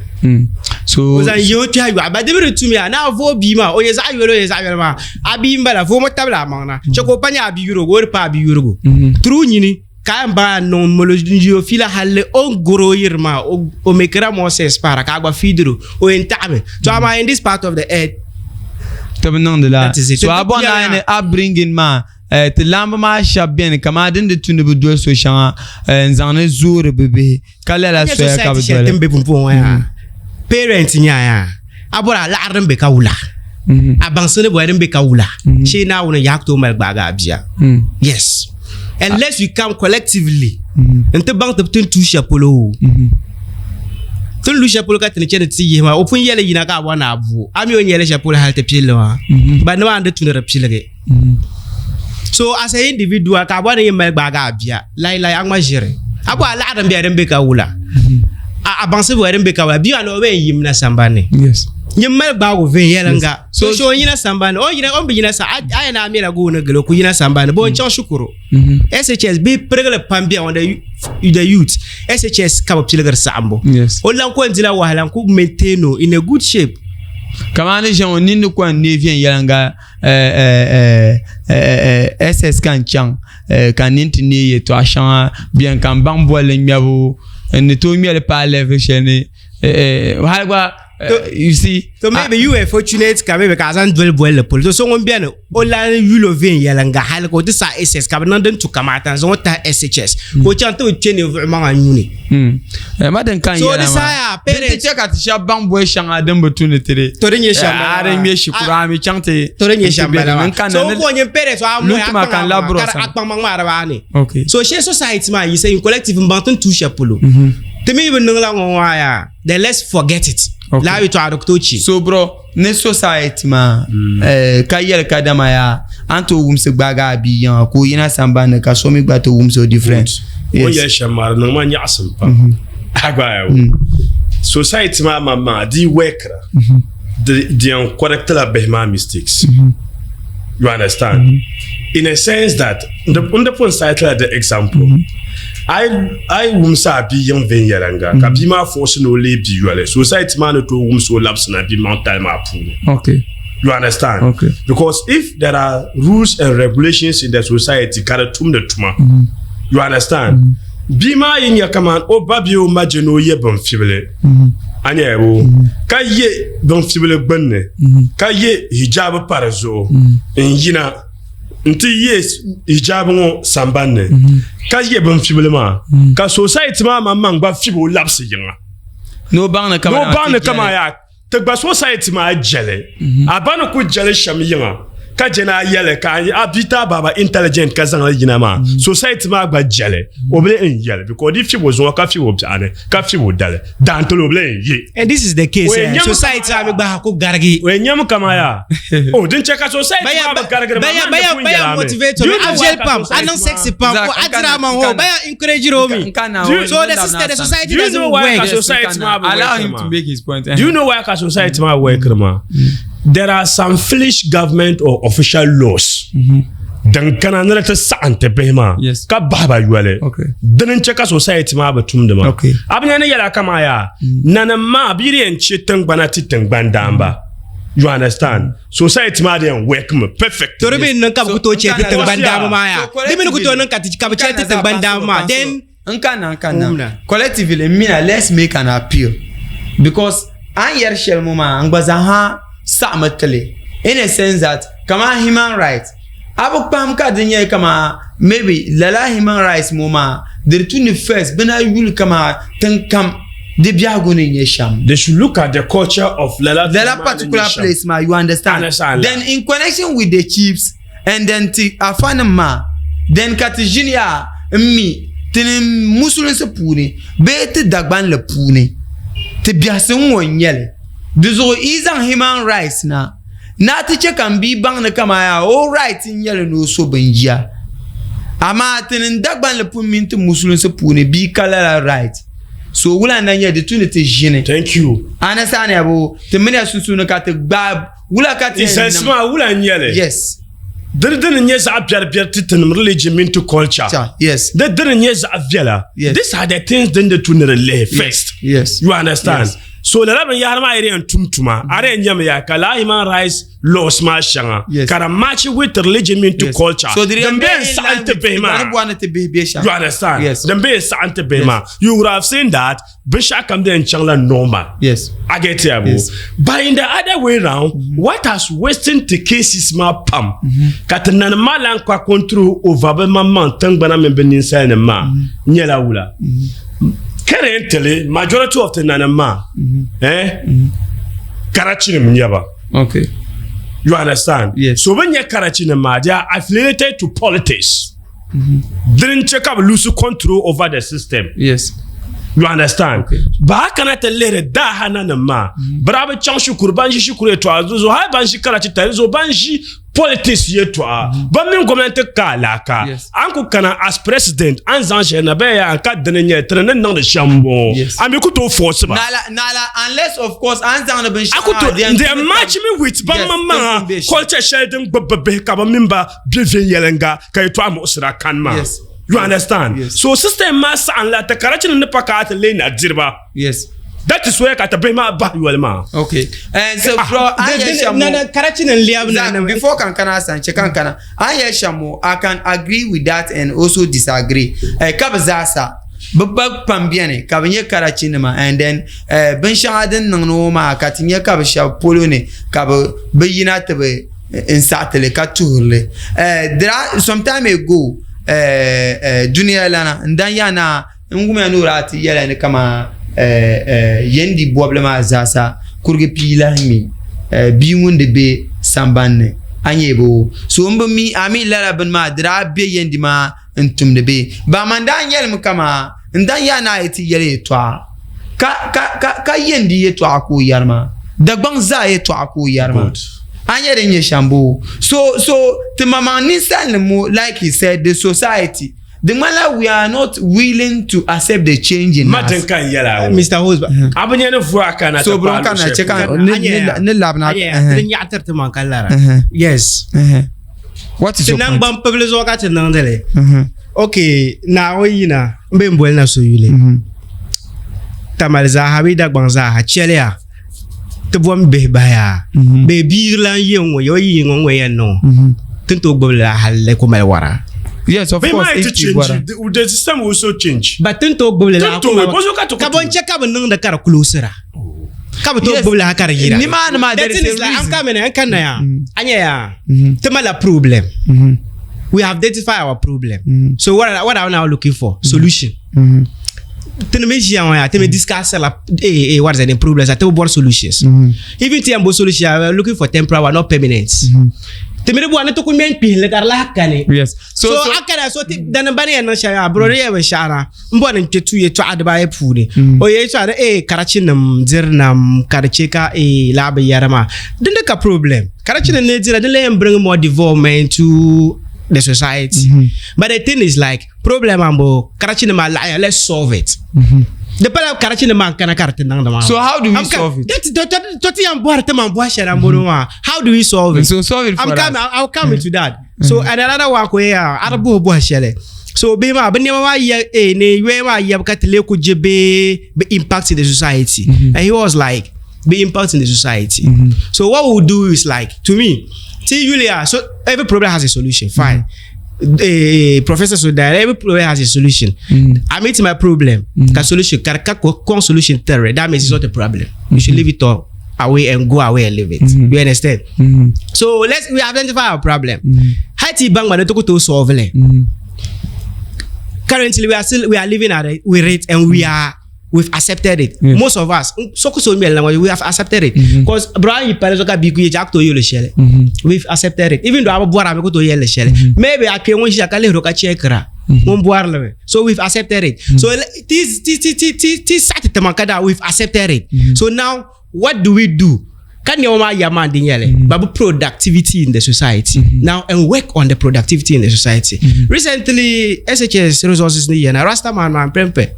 So o zaŋ yihi o kpɛhi yɔɣu ba di mi di tumiya ni a vooi bia maa o nyɛ zaɣ yoli o nyɛ zaɣ yoli maa a bia m-bala vooi mo tabili a maŋ na chɛ ka o pa nyɛ a bia yurigu o di pa a bia yurigu through nyini ka a yɛn baŋ a niŋ molo n-yi o fiila halli o ni guri o yiri maa o mekira more sense paara ka a gba fiidiri o o yɛn taɣimi to amaa in this part of the earth ti bi niŋdi la That is it. so a bɔri ni a yɛn upbringing maa ti laamba maa shɛba beni kamani din di tu ni bi doli so shɛŋa n-zaŋ ni zoori bi bihi ka lala soya ka bi shɛli doli din be pumpɔŋɔ ŋɔ yaa parent nya yaa a bɔri a laɣiri din be ka wula a baŋsi ni bɔri din be ka wula shee Naawuni yaha ku tooi mali gbaagi a bia yes unless we come collectively n-ti baŋ ti tin tuui shɛli polo ti ni lu shɛli polo ka ti ni chani ti yihi maa o pun yɛli yina ka a bɔri ni a bu o a mi o ni yɛli shɛli polo hali ti pilli maa ba nimaani di tu ni di piligi So as a individual ka a bɔri ni yi mali gbaagi a bia lailai a ŋma ʒiri a bɔri a laɣiri din bɛ din bɛ ka wula a baŋsi bɔri din bɛ ka wula bia maa ni o bɛ yɛn yimna sambani ni nyin mali gbaagu viɛnyɛliŋga so so o yina sambani o yina o bi yina sa a yɛn a mɛla gooni gili o ku yina sambani bɔ n chaŋ shikuru SHS bihi pirigili pam bɛ on the youth SHS ka bi piligiri saɣimbu o lan ko n dila wahala n ku maintain o in a good shape kamani ʒe ŋɔ ninni ko n neei viɛnyɛliŋga SS ka n chaŋ ka n nini ti neei yɛltɔɣa shɛŋa bɛni ka n baŋ bolli ŋmɛbu n ni tooi ŋmɛli paai level shɛli ni hali gba. You see. So maybe you were fortunate ka maybe ka a zaŋ doli bolli polo. So so ŋun beni o lan yulo viɛnyɛliŋga hali ka o ti saɣi SS ka bi niŋ din tu kamaata n zaŋ o tahi SHS ka o chaŋ ti bi kpe ninvuɣu maŋa nyuuni. Eh, ma din kan So yɛla di maa. saha yaa Din ti parents chɛ ka ti shɛba baŋ boli shɛŋa din bi tu ni ti di. To di nyɛ shɛm Eh, bala a di maa. ŋmɛ shikuru a mi chaŋ ti to di nyɛ n ti shɛm be bala ni. maa. N kanna So ni o ko nyɛ parents a Lu moya tuma ka n labiri o a sani. kpaŋmaŋ maa di baa ni. Okay. So shee society maa yi say in collective n baŋ ti ni tu shɛli polo. Ti mi bi niŋla ŋɔ ŋɔ yaa then let's forget it. Okay. Laa yɛtɔɣa di ku tooi che. So bro, ni society maa eh, ka yɛli kadama yaa a ni tooi wumsi gbaagi a bia yiŋa ka o yina sambani ni ka so mi gba ti wumsi o different. O Yes. yɛli shɛm maa di niŋ ma nyaɣisim pam. A gba ya wo. Society maa maŋmaŋa di yi workira di di yɛn correct la bihi maa mistakes. You understand? In a sense that n di pun cite la the example. A yi wumsi a bia yiŋ viɛnyɛliŋga ka bia maa force ni o leei bia yoli, society maa ni tooi wumsi o labisina bia maŋtali maa puuni. Okay. You understand? Okay. Because if there are rules and regulations in the society ka di tumdi tuma, you understand? Bia maa yi nya kaman o ba bee o ma je ni o ye binfibili, a nya bo, ka ye binfibili gbunni, ka ye hijab pa di zuɣu n-yina nti ye hijab ŋɔ sambanni, ka ye binfibili maa, ka society maa maŋmaŋ gba fibi o labisi yiŋa. Ni o baŋ ni Ni o baŋ ni kaman yaa Ti gba society maa jɛli a ba ni ku jɛli shɛm yiŋa ka jɛ ni a yɛli ka a bia ti a baaba intelligent ka zaŋli yina maa society maa gba jɛli o bi n yɛli because di fibo zuŋɔ ka fibo biɛɣuni ka fibo dali daantili o bi n ye. And this is the case eh, society maa mi gba ku garigi. O yɛn nyɛmi kama yaa o din chɛ ka society maa bi garigiri maa man di pun yɛla mi. Baya motivate o mi a viɛli pam a niŋ sexy pam ko a dira ma ho baya encourage o mi. So the system, the society Do you doesn't know why work. ka society maa bi Allow work him maa? to make his point. Do you know why ka society maa work maa? There are some foolish government or official laws din kana ni di ti saɣim ti bihi maa Yes. ka bahi ba yoli. Okay. Dini n-chɛ ka society maa bi tumdi maa. Okay. A bi nya ni yɛla kaman yaa nanim maa bɛ yi di yɛn chɛ tiŋgbana ti tiŋgbani daamba. You understand? Society maa di yɛn work mi perfect. To di mi niŋ ka bɛ ku tooi chɛ ti tiŋgbani daamba maa yaa. So Di mi ni ku tooi niŋ ka ti ka bɛ chɛ ti tiŋgbani daamba maa then N kanna n kanna Wumna. collectively n mina let's make an appeal because a ni yɛri shɛli ŋɔ maa n gba zaa saɣimi tili in a sense that kaman human rights a bi kpahim ka di nyɛ kaman maybe lala human rights ŋɔ maa di di tu ni first bɛ na yuli kaman tiŋ kam di biɛhigu ni nyɛ shɛm. They should look at the culture of lala lala particular place maa you understand, Understand. then in connection with the chiefs and then ti afa nim maa then ka ti ʒini yaa n mi ti ni musulinsi puuni bee ti Dagbanli puuni ti biɛhisi n ŋɔ n nyɛli di zuɣu yi zaŋ human rights na ni a ti chɛ ka n bia baŋ ni kaman yaa o right n nyɛli ni o so binjia amaa ti ni Dagbanli puuni mini ti musulinsi puuni bia ka lala right so wula n na nyɛ di tu ni ti ʒini Thank you. understand ya bo ti mini ya sunsuuni ka ti gbaai Wula ka ti yɛn Zalisi niŋ? maa wula n-nyɛ li? Yes. Di dini n-nyɛ zaɣ biɛri biɛri ti tinim religion mini ti culture. Cha, yes. Di dini n-nyɛ zaɣ viɛla. Yes. These are the things din di tu ni di lihi first. Yes. You understand? Yes. So lala binyahari maa yi di yɛn tum tuma, a di yɛn nyɛmi ya ka lala human rights laws maa shɛŋa Yes. ka di match with religion mini ti Yes. culture. So di Din yɛn bɛ be n in saɣim line ti with bihi maa. Di bɔri ni ti bihi bɛ shɛm. You understand? Yes. Din bɛ n saɣim ti bihi maa. You would have seen that binshɛɣu kam din chaŋ la normal. Yes. I get ya Yes. But in the other way round, mm-hmm. what has wasting the cases maa pam mm-hmm. ka ti nanim maa lan ka control over bɛ maŋmaŋ tiŋgbana mini bɛ ninsalinima maa mm-hmm. nyɛla wula. Currently, majority of the nanim maa eh, karachinim nyɛ ba. Okay. You understand? Yes. So bɛ nyɛ karachinim maa, they are affiliated to politics. Dini n-chɛ ka bɛ lose control over the system. Yes. You understand? Okay. Ba kana ti lihiri daaha nanim maa. Bɛ daa bi chaŋ shikuru ban ʒi shikuru yɛtɔɣa di zuɣu hali ban ʒi karachi tali di zuɣu ban ʒi politics yɛtɔɣa ban mini gomnanti ka alaaka. Yes. A ni ku kana as president a ni zaŋ shɛli na bɛ yaa ka dini n-nyɛ ti ni ni niŋdi shɛm m-bɔŋɔ. Yes. A mi ku tooi force ba. Naala naala unless of course a ni zaŋdi binshɛɣu A ku maa tooi then they match me with ban Yes, maŋmaŋa din be shɛm. culture shɛli din gbubi bɛ bihi ka bɛ mini ba bɛ viɛnyɛliŋga ka yɛtɔɣa muɣisira kani maa. Yes. You understand? Yes. So system maa saɣim la ti karachi ni pa ka a ti leei nadiriba. Yes. That is where ka ti bihi maa bahi yoli maa. Okay. And so bro, an yɛ shɛm Na na karachi nim lɛbi na Zach, na before kankana san che kankana, an yɛ shɛm I can agree with that and also disagree. Eh, ka bi zaasa. Bɛ gba pam beni ka bɛ nyɛ karachinima and then eh, binshɛŋa din niŋ ni ŋɔ maa ka ti nya ka bɛ shɛba polo ni ka bɛ bi yina ti bi n saɣiti li ka tuhiri li. Eh, there are, some time ago eh, eh, dunia lana n dan ya naa n wumiya ni o daa ti yɛla ni kaman eh, eh, Yendi bɔbili maa zaasa kurigi pii lahi mi eh, bia ŋun di be samban ni a nyɛ boo so n bi mi a mi lala bini maa di daa be Yendi maa n tumdi bee ba man daa yɛlimi kaman n dan yaa ni a yi ti yɛli yɛtɔɣa ka ka ka ka yɛn di yɛtɔɣa ka o yɛri maa Dagbaŋ zaa yɛtɔɣa ka o yɛri maa a nyɛ din nyɛ shɛm boo so so ti maŋmaŋ ninsalinim ŋɔ like he said the society di ŋmanila we are not willing to accept the change in Ma us. din ka n yɛla o. Mr. Host A bi nya ni vuhi a kana So ti bro paai kana luɣushɛli che ka polo. ni ni ni labina. Anya, nyaɣatiri ti maŋ ka lara. Yes. What is Ti your point? naŋgban pibili zuɣu ka ti niŋdi li. Mhm. Ok, Naawuni yina n bee n boli na so yuli. Tamali zaaha bee Dagbaŋ zaaha chɛliya ti bom bihi bahiya bee bia lan yi n ŋɔ ya o yi ŋɔ ŋɔ yɛn niŋ o ti ni tooi gbubili la hali ku mali wara. Yes, of Bee course, maa yi if ti ti wara. change, the system will also change. Ba ti ni tooi gbubili la Ti tooi, bɔ zuɣu ka ti ku ka bɔ n chɛ ka bi niŋdi ka di kulosira. Ka bi tooi Yes. gbubili ha ka di yira. Nimaani maa, The there is thing a is like, I'm reason. coming, n kanna ya. A nya ya, ti malila problem. We have identified our problem. So what are, what are we now looking for? Solution. Ti ni mi ʒiya ŋɔ yaa, ti mi discuss la eh, eh, what is the name, problems, ti bi bɔri solutions. Even ti yɛn bo solution, we are looking for temporary one, not permanent. Ti mi di bɔri ni ti ku ŋmɛ n-kpihili ka di lahi kani. Yes. So, so, a kana so ti dani bani yɛn niŋ shɛli maa, bro di yɛn binshɛɣu na n bɔri ni n kpɛ tu yɛtɔɣa dibaayi puuni. O yɛtɔɣa ni eh karachi nim diri nam ka di chɛ ka eh laa bi yɛri maa. Din di ka problem. Karachi nim ni dira din lahi yɛn bring more development to the society. But the thing is like problem maa n-bɔŋɔ karachi nim maa laɣiya let's solve it. Di pala karachi nim maa n kana ka di ti niŋdi maa. So how do we I'm solve it? That, to, to, to ti yɛn bɔhiri ti maŋ bɔhi shɛli n-bɔŋɔ maa. How do we solve it? So solve it for I'm us. coming, I'll come into that. So and another one ko ya a di buhi bɔhi shɛli. So bihi maa bi nɛma maa yɛ eh, ni yoya maa yɛbu ka ti lee ku je bee bi impact in the society. And he was like bi impact in the society. So what we'll do is like to me ti Yulia so every problem has a solution fine. Eh, Professor Sudan, every problem has a solution. I meet my problem. Ka solution, ka ka con solution theory. That means it's not a problem. You should leave it all away and go away and leave it. You understand? So let's we identify our problem. How ti bang ma to to solve it. Currently we are still we are living at it with it and we are we've accepted it. Yes. Most of us, so so we have accepted it. Because Brian yi pale so ka biku ye jack to yolo shele. We've accepted it. Even though abu bora me ko to yele shele. Maybe I can wish ka le ro ka chekra. Mun bora le. So we've accepted it. So this this this this this sat tamankada we've accepted it. So now what do we do? Kan yɛn ma yama din yɛlɛ babu productivity in the society now and work on the productivity in the society. Recently SHS resources ni yɛn na Rastaman man prempe.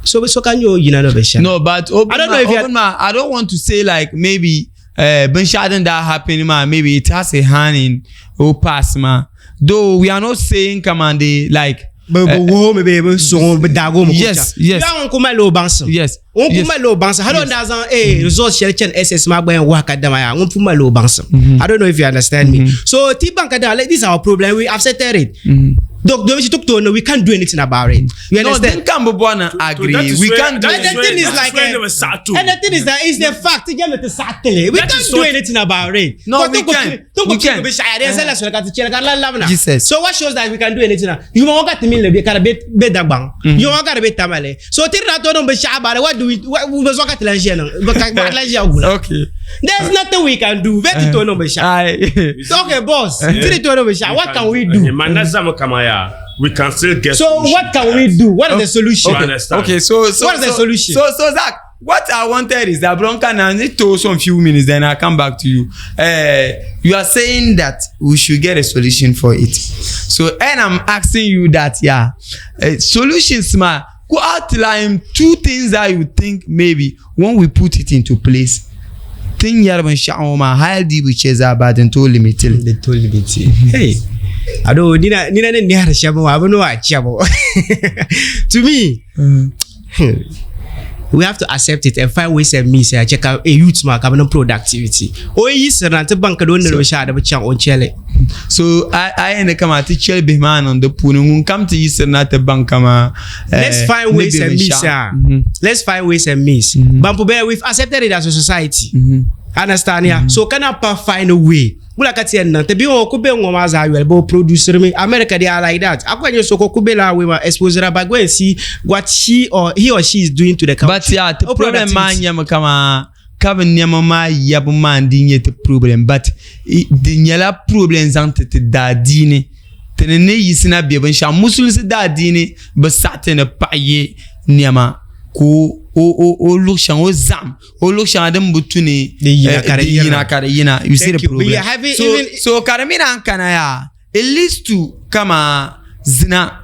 So so kan yo yina no be share. No, but open I don't ma, know if you open ma, I don't want to say like maybe binshɛɣu din daa happen maa maybe it has a hand in o pass ma. Though we are not saying come and they like Bi bi wuhi mi bee bi sɔŋ bi daagi o mi Yes, yes. Yaa ŋun ku mali o baŋsim. Yes. Ŋun ku Yes. mali o baŋsim. Hali o ni daa zaŋ eh result shɛli chani SS maa gba yɛn wahi ka dama yaa ŋun pun mali o baŋsim. I don't know if you understand me. So ti baŋ ka dama like, this is our problem we accepted it. Donc domin shi tuk to no we can't do anything about it. You No, understand? din kan bi bɔri ni agree. That is We where- can't do that And the is where- thing is that is like, where eh, they were sat to. And the thing is that it's the fact. You get to We That can't is do what- anything about it. No, But we don't go can. to- Don't We go can. to be shy. There's a lot Jesus. So what shows that we can do anything now? You want to me be kara be be dagbang. You want to be tamale. So till that don't be shy about it. What do we what we was working to Okay. There's nothing we can do. Very to no be shy. Aye. Okay, boss. Till to no be shy. What can we do? Man, that's some kama We can still get So solution what to can that. we do? What is the solution? You understand? Okay, so so What is the so, solution? So so Zach, what I wanted is that Bronca now need to some few minutes, then I come back to you. You are saying that we should get a solution for it. So and I'm asking you that yeah, solutions ma go outline two things that you think maybe when we put it into place. Tin yɛri binshɛɣu ŋɔ maa hali di bi chɛ zaa ba din tooi limit li. The tool limit. Hey, I don't nina nina ne ni har shabu abu no a chabo. To me, We have to accept it and find ways and means a chɛ ka a youth maa ka bi niŋ productivity. O yi yiɣisiri na nti baŋ ka di o ni ni binshɛɣu di bi chaŋ o ni chɛli. So a yɛn ni kama ti chɛli bihi maa niŋ di puuni ŋun kam ti yiɣisiri na ti baŋ kama eh, Let's find ways and means. Ah. Let's find ways and means. Ban pu bɛ we've accepted it as a society. Understand ya? So kana pa find a way. Wula ka ti yɛn niŋ ti bihi ŋɔ ku be ŋɔ maa zaa yoli bɛ producer mi America they are like that. A ku nyɛ so ka ku be la way maa expose ra but go and see what she or he or she is doing to the country. But yeah, ti problem maa nyɛmi kama ka bi nɛma maa yabu maa n di nyɛ ti problem but di nyɛla problem zaŋ ti ti daadiini ti ni ni yiɣisina be binshɛɣu musulinsi daadiini bi saɣiti ni paɣa ye nɛma ka o luɣ shɛŋa o zaɣim o luɣ shɛŋa din bi tu ni Di yina ka di di yina ka di yina you see the Thank you. But problem you're having so even- so ka di mi naan kana yaa it leads to kama zina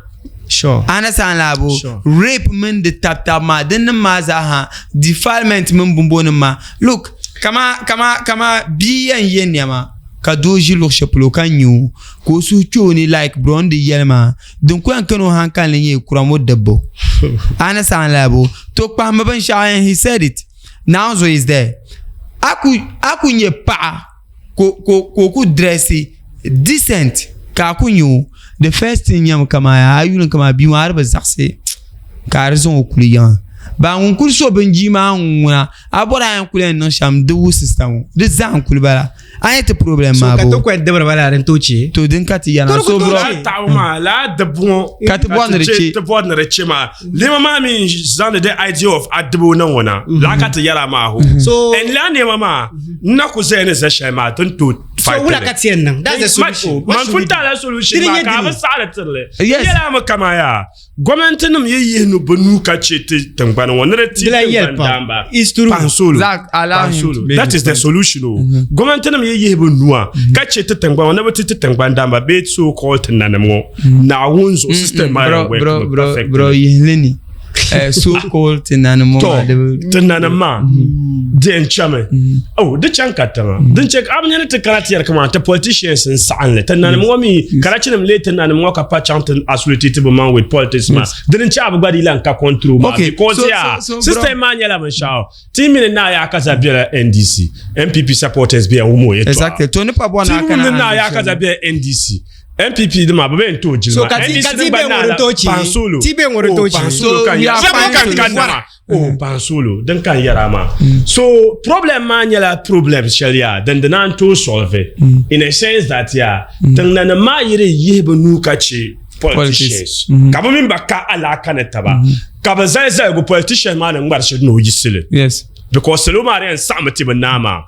Sure. understand laabu Sure. rape mini di tabi tabi maa din nim maa zaa ha defilement mini bumbo nim maa look kama kama kama bia yɛn yɛ nɛma ka doo ʒi luɣu shɛli polo ka nyɛ o ka o suhu kpɛ o ni like bro n di yɛli maa din ku yɛn kani o hankali ni nyɛ kuramo dibbu understand laabu to kpahimbi binshaɣu and he said it Naanzu is there a ku a ku nyɛ paɣa ka o ku dress decent ka a ku nyɛ o the first thing nyɛmi kamani a yuli kamani bia maa a di bi zaɣisi ka a di zaŋ o kuli yiŋa ba ŋun kuli so binjii maa ŋuna a bɔri a yɛn kuli yɛn niŋ shɛm di wuhi sista ŋɔ di zaa n kuli bala a nyɛ ti problem maa so ka bo ti kɔli dibiri ba la din tooi chɛ to din ka ti yana so bro laa taɣabu maa laa dibu ŋɔ Ka ti bɔri ni di chɛ. ti bɔri ni di chɛ maa lema maa mi zaŋdi the idea of adibu niŋ ŋɔ na laa ka ti yɛra maa ho So- and laa nɛma maa n na ku zaya ni za shɛli maa ti ni tooi so fight wula li. ka ti yɛn niŋ that's the solution What Man should we pun do? taala solution Dini maa nyɛ ka a bi dini. saɣari tirili Yes. yɛla mi kama yaa Gɔmnanti nim yi yihi nu bi nuu ka chɛ ti tingbani ŋɔ ni di ti Di lahi yɛli tingbani pam. daamba It's true. Pansolo. Zach, allow him Pansolo. to make That his is the point. solution o. Gɔmnanti nim yi yihi bi nua ka chɛ ti tingbani ŋɔ ni bi ti ti tingbani daamba bee so called ti nanim ŋɔ Naawuni zuɣu system maa bro yɛn work bro mi bro perfectly. bro yihili ni so called ti nanim ŋɔ To maa di bi- ti nanim maa di yɛn chɛmi oh di chaŋ ka tiŋa din chɛ a bi nyɛ ni ti kana ti yɛri kamani ti politicians n saɣim li ti nanim ŋɔ mi karachi nim lee ti nanim ŋɔ ka pa chaŋ ti associate bi maŋ with politics maa dini n chɛ a bi gba di lan ka control maa Okay, because so- yaa so- so, system maa nyɛla binshaɣu ti mini naa yaa ka za bela NDC NPP supporters bɛ wum o yɛtɔɣa exactly to ni pa bɔ ti na wum kana ni naa yaa ka za bela NDC NPP di maa bi bɛ n tooi jilima So ka ti- NDC ka nim ti gba bɛ naa ŋun la tooi chi. Pansolo Ti bɛ ŋun Oh, tooi chi. Pansolo So kan we yɛra are Shɛba fine kan to kan this. nama oh Pansolo din kan yɛra maa so problem maa nyɛla problem shɛli yaa din di naan tooi solve in a sense that yaa tiŋnanim maa yi di yihi bi nuu ka chɛ politicians ka bi mini ba ka alaaka ni taba ka bi zali zaligu politician maa ni ŋmari shɛli ni o yiɣisili yes because salo maa di yɛn saɣimi ti bi naa maa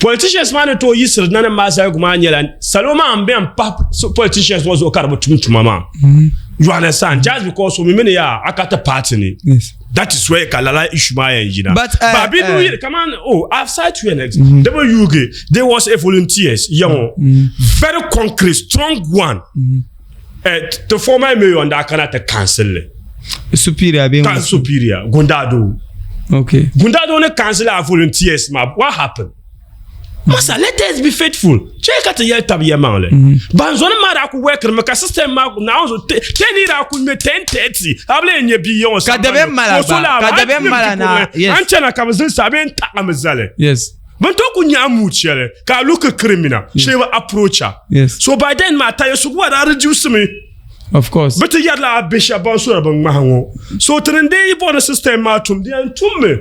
politicians maa ni tooi yiɣisiri nanim maa zaligu maa nyɛla salo maa n bɛn pahi politicians ŋɔ zuɣu ka di bi tum tuma maa you understand just because o mi mini yaa a ka ti party ni yes that is where ka lala issue maa yɛn yina But, but bi du yiri kaman oh I've said to you next mm -hmm. there was a volunteers yaŋɔ mm -hmm. very concrete strong one mm -hmm. the former mayor n daa kana ti council li superior bee ka superior Gundado okay Gundado ni council a volunteers ma what happened Masa let us be faithful chɛ ka ti yɛli tabi yɛlimaŋli ban zɔni maa daa ku workiri mi ka system maa naawuni zuɣu ten daa ku ŋmɛ 10:30 a bi lee nyɛ bia yaŋɔ Ka dabiɛm mala gba, ka dabiɛm mala na, yes. an chana ka bi zilisi a bee n taɣimi zali yes bin tooi ku nyaɣa mood shɛli ka a look criminal shee bi approach a Yes. so by then maa tayisugu gba daa reduce mi of course bi ti yɛrila a bihi shɛba ban sora bi ŋmahi ŋɔ so ti ni dee yi bɔri ni system maa tum di yɛn tummi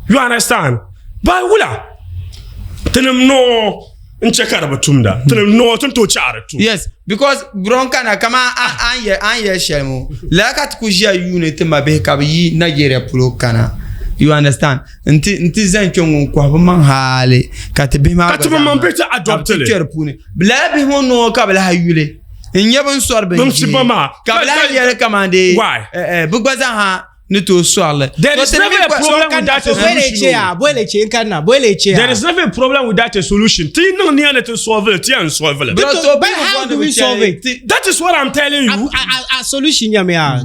you understand ba wula tinim noo n chɛ ka di bi tumda tinim noo ti ni tooi chaɣa di tum yes because buron kana kama an yɛ an yɛ shɛli ŋɔ lala ka ti ku ʒiya yuuni ti ma bihi ka bi yi Nigeria polo kana you understand nti nti zani kpɛ ŋɔ n kɔhi bi maŋ haali ka ti bihi maa Ka ti bi maŋ bihi ti adopt li ka bi ti kpɛ di puuni lala bihi ŋɔ noo ka bi lahi yuli n nyɛ bin sɔri bin ʒiɛ ka bi lahi yɛli kamani Why? bi gba zaa ha ni tooi sɔrili There is never a problem without a solution. Boyle che n kanna boyle che There is never a problem without a solution. Ti niŋ niya ni ti solve it, ti yɛn solve it. Bro, so But how do we solve it? That is what I'm telling you. A solution nyɛmi yaa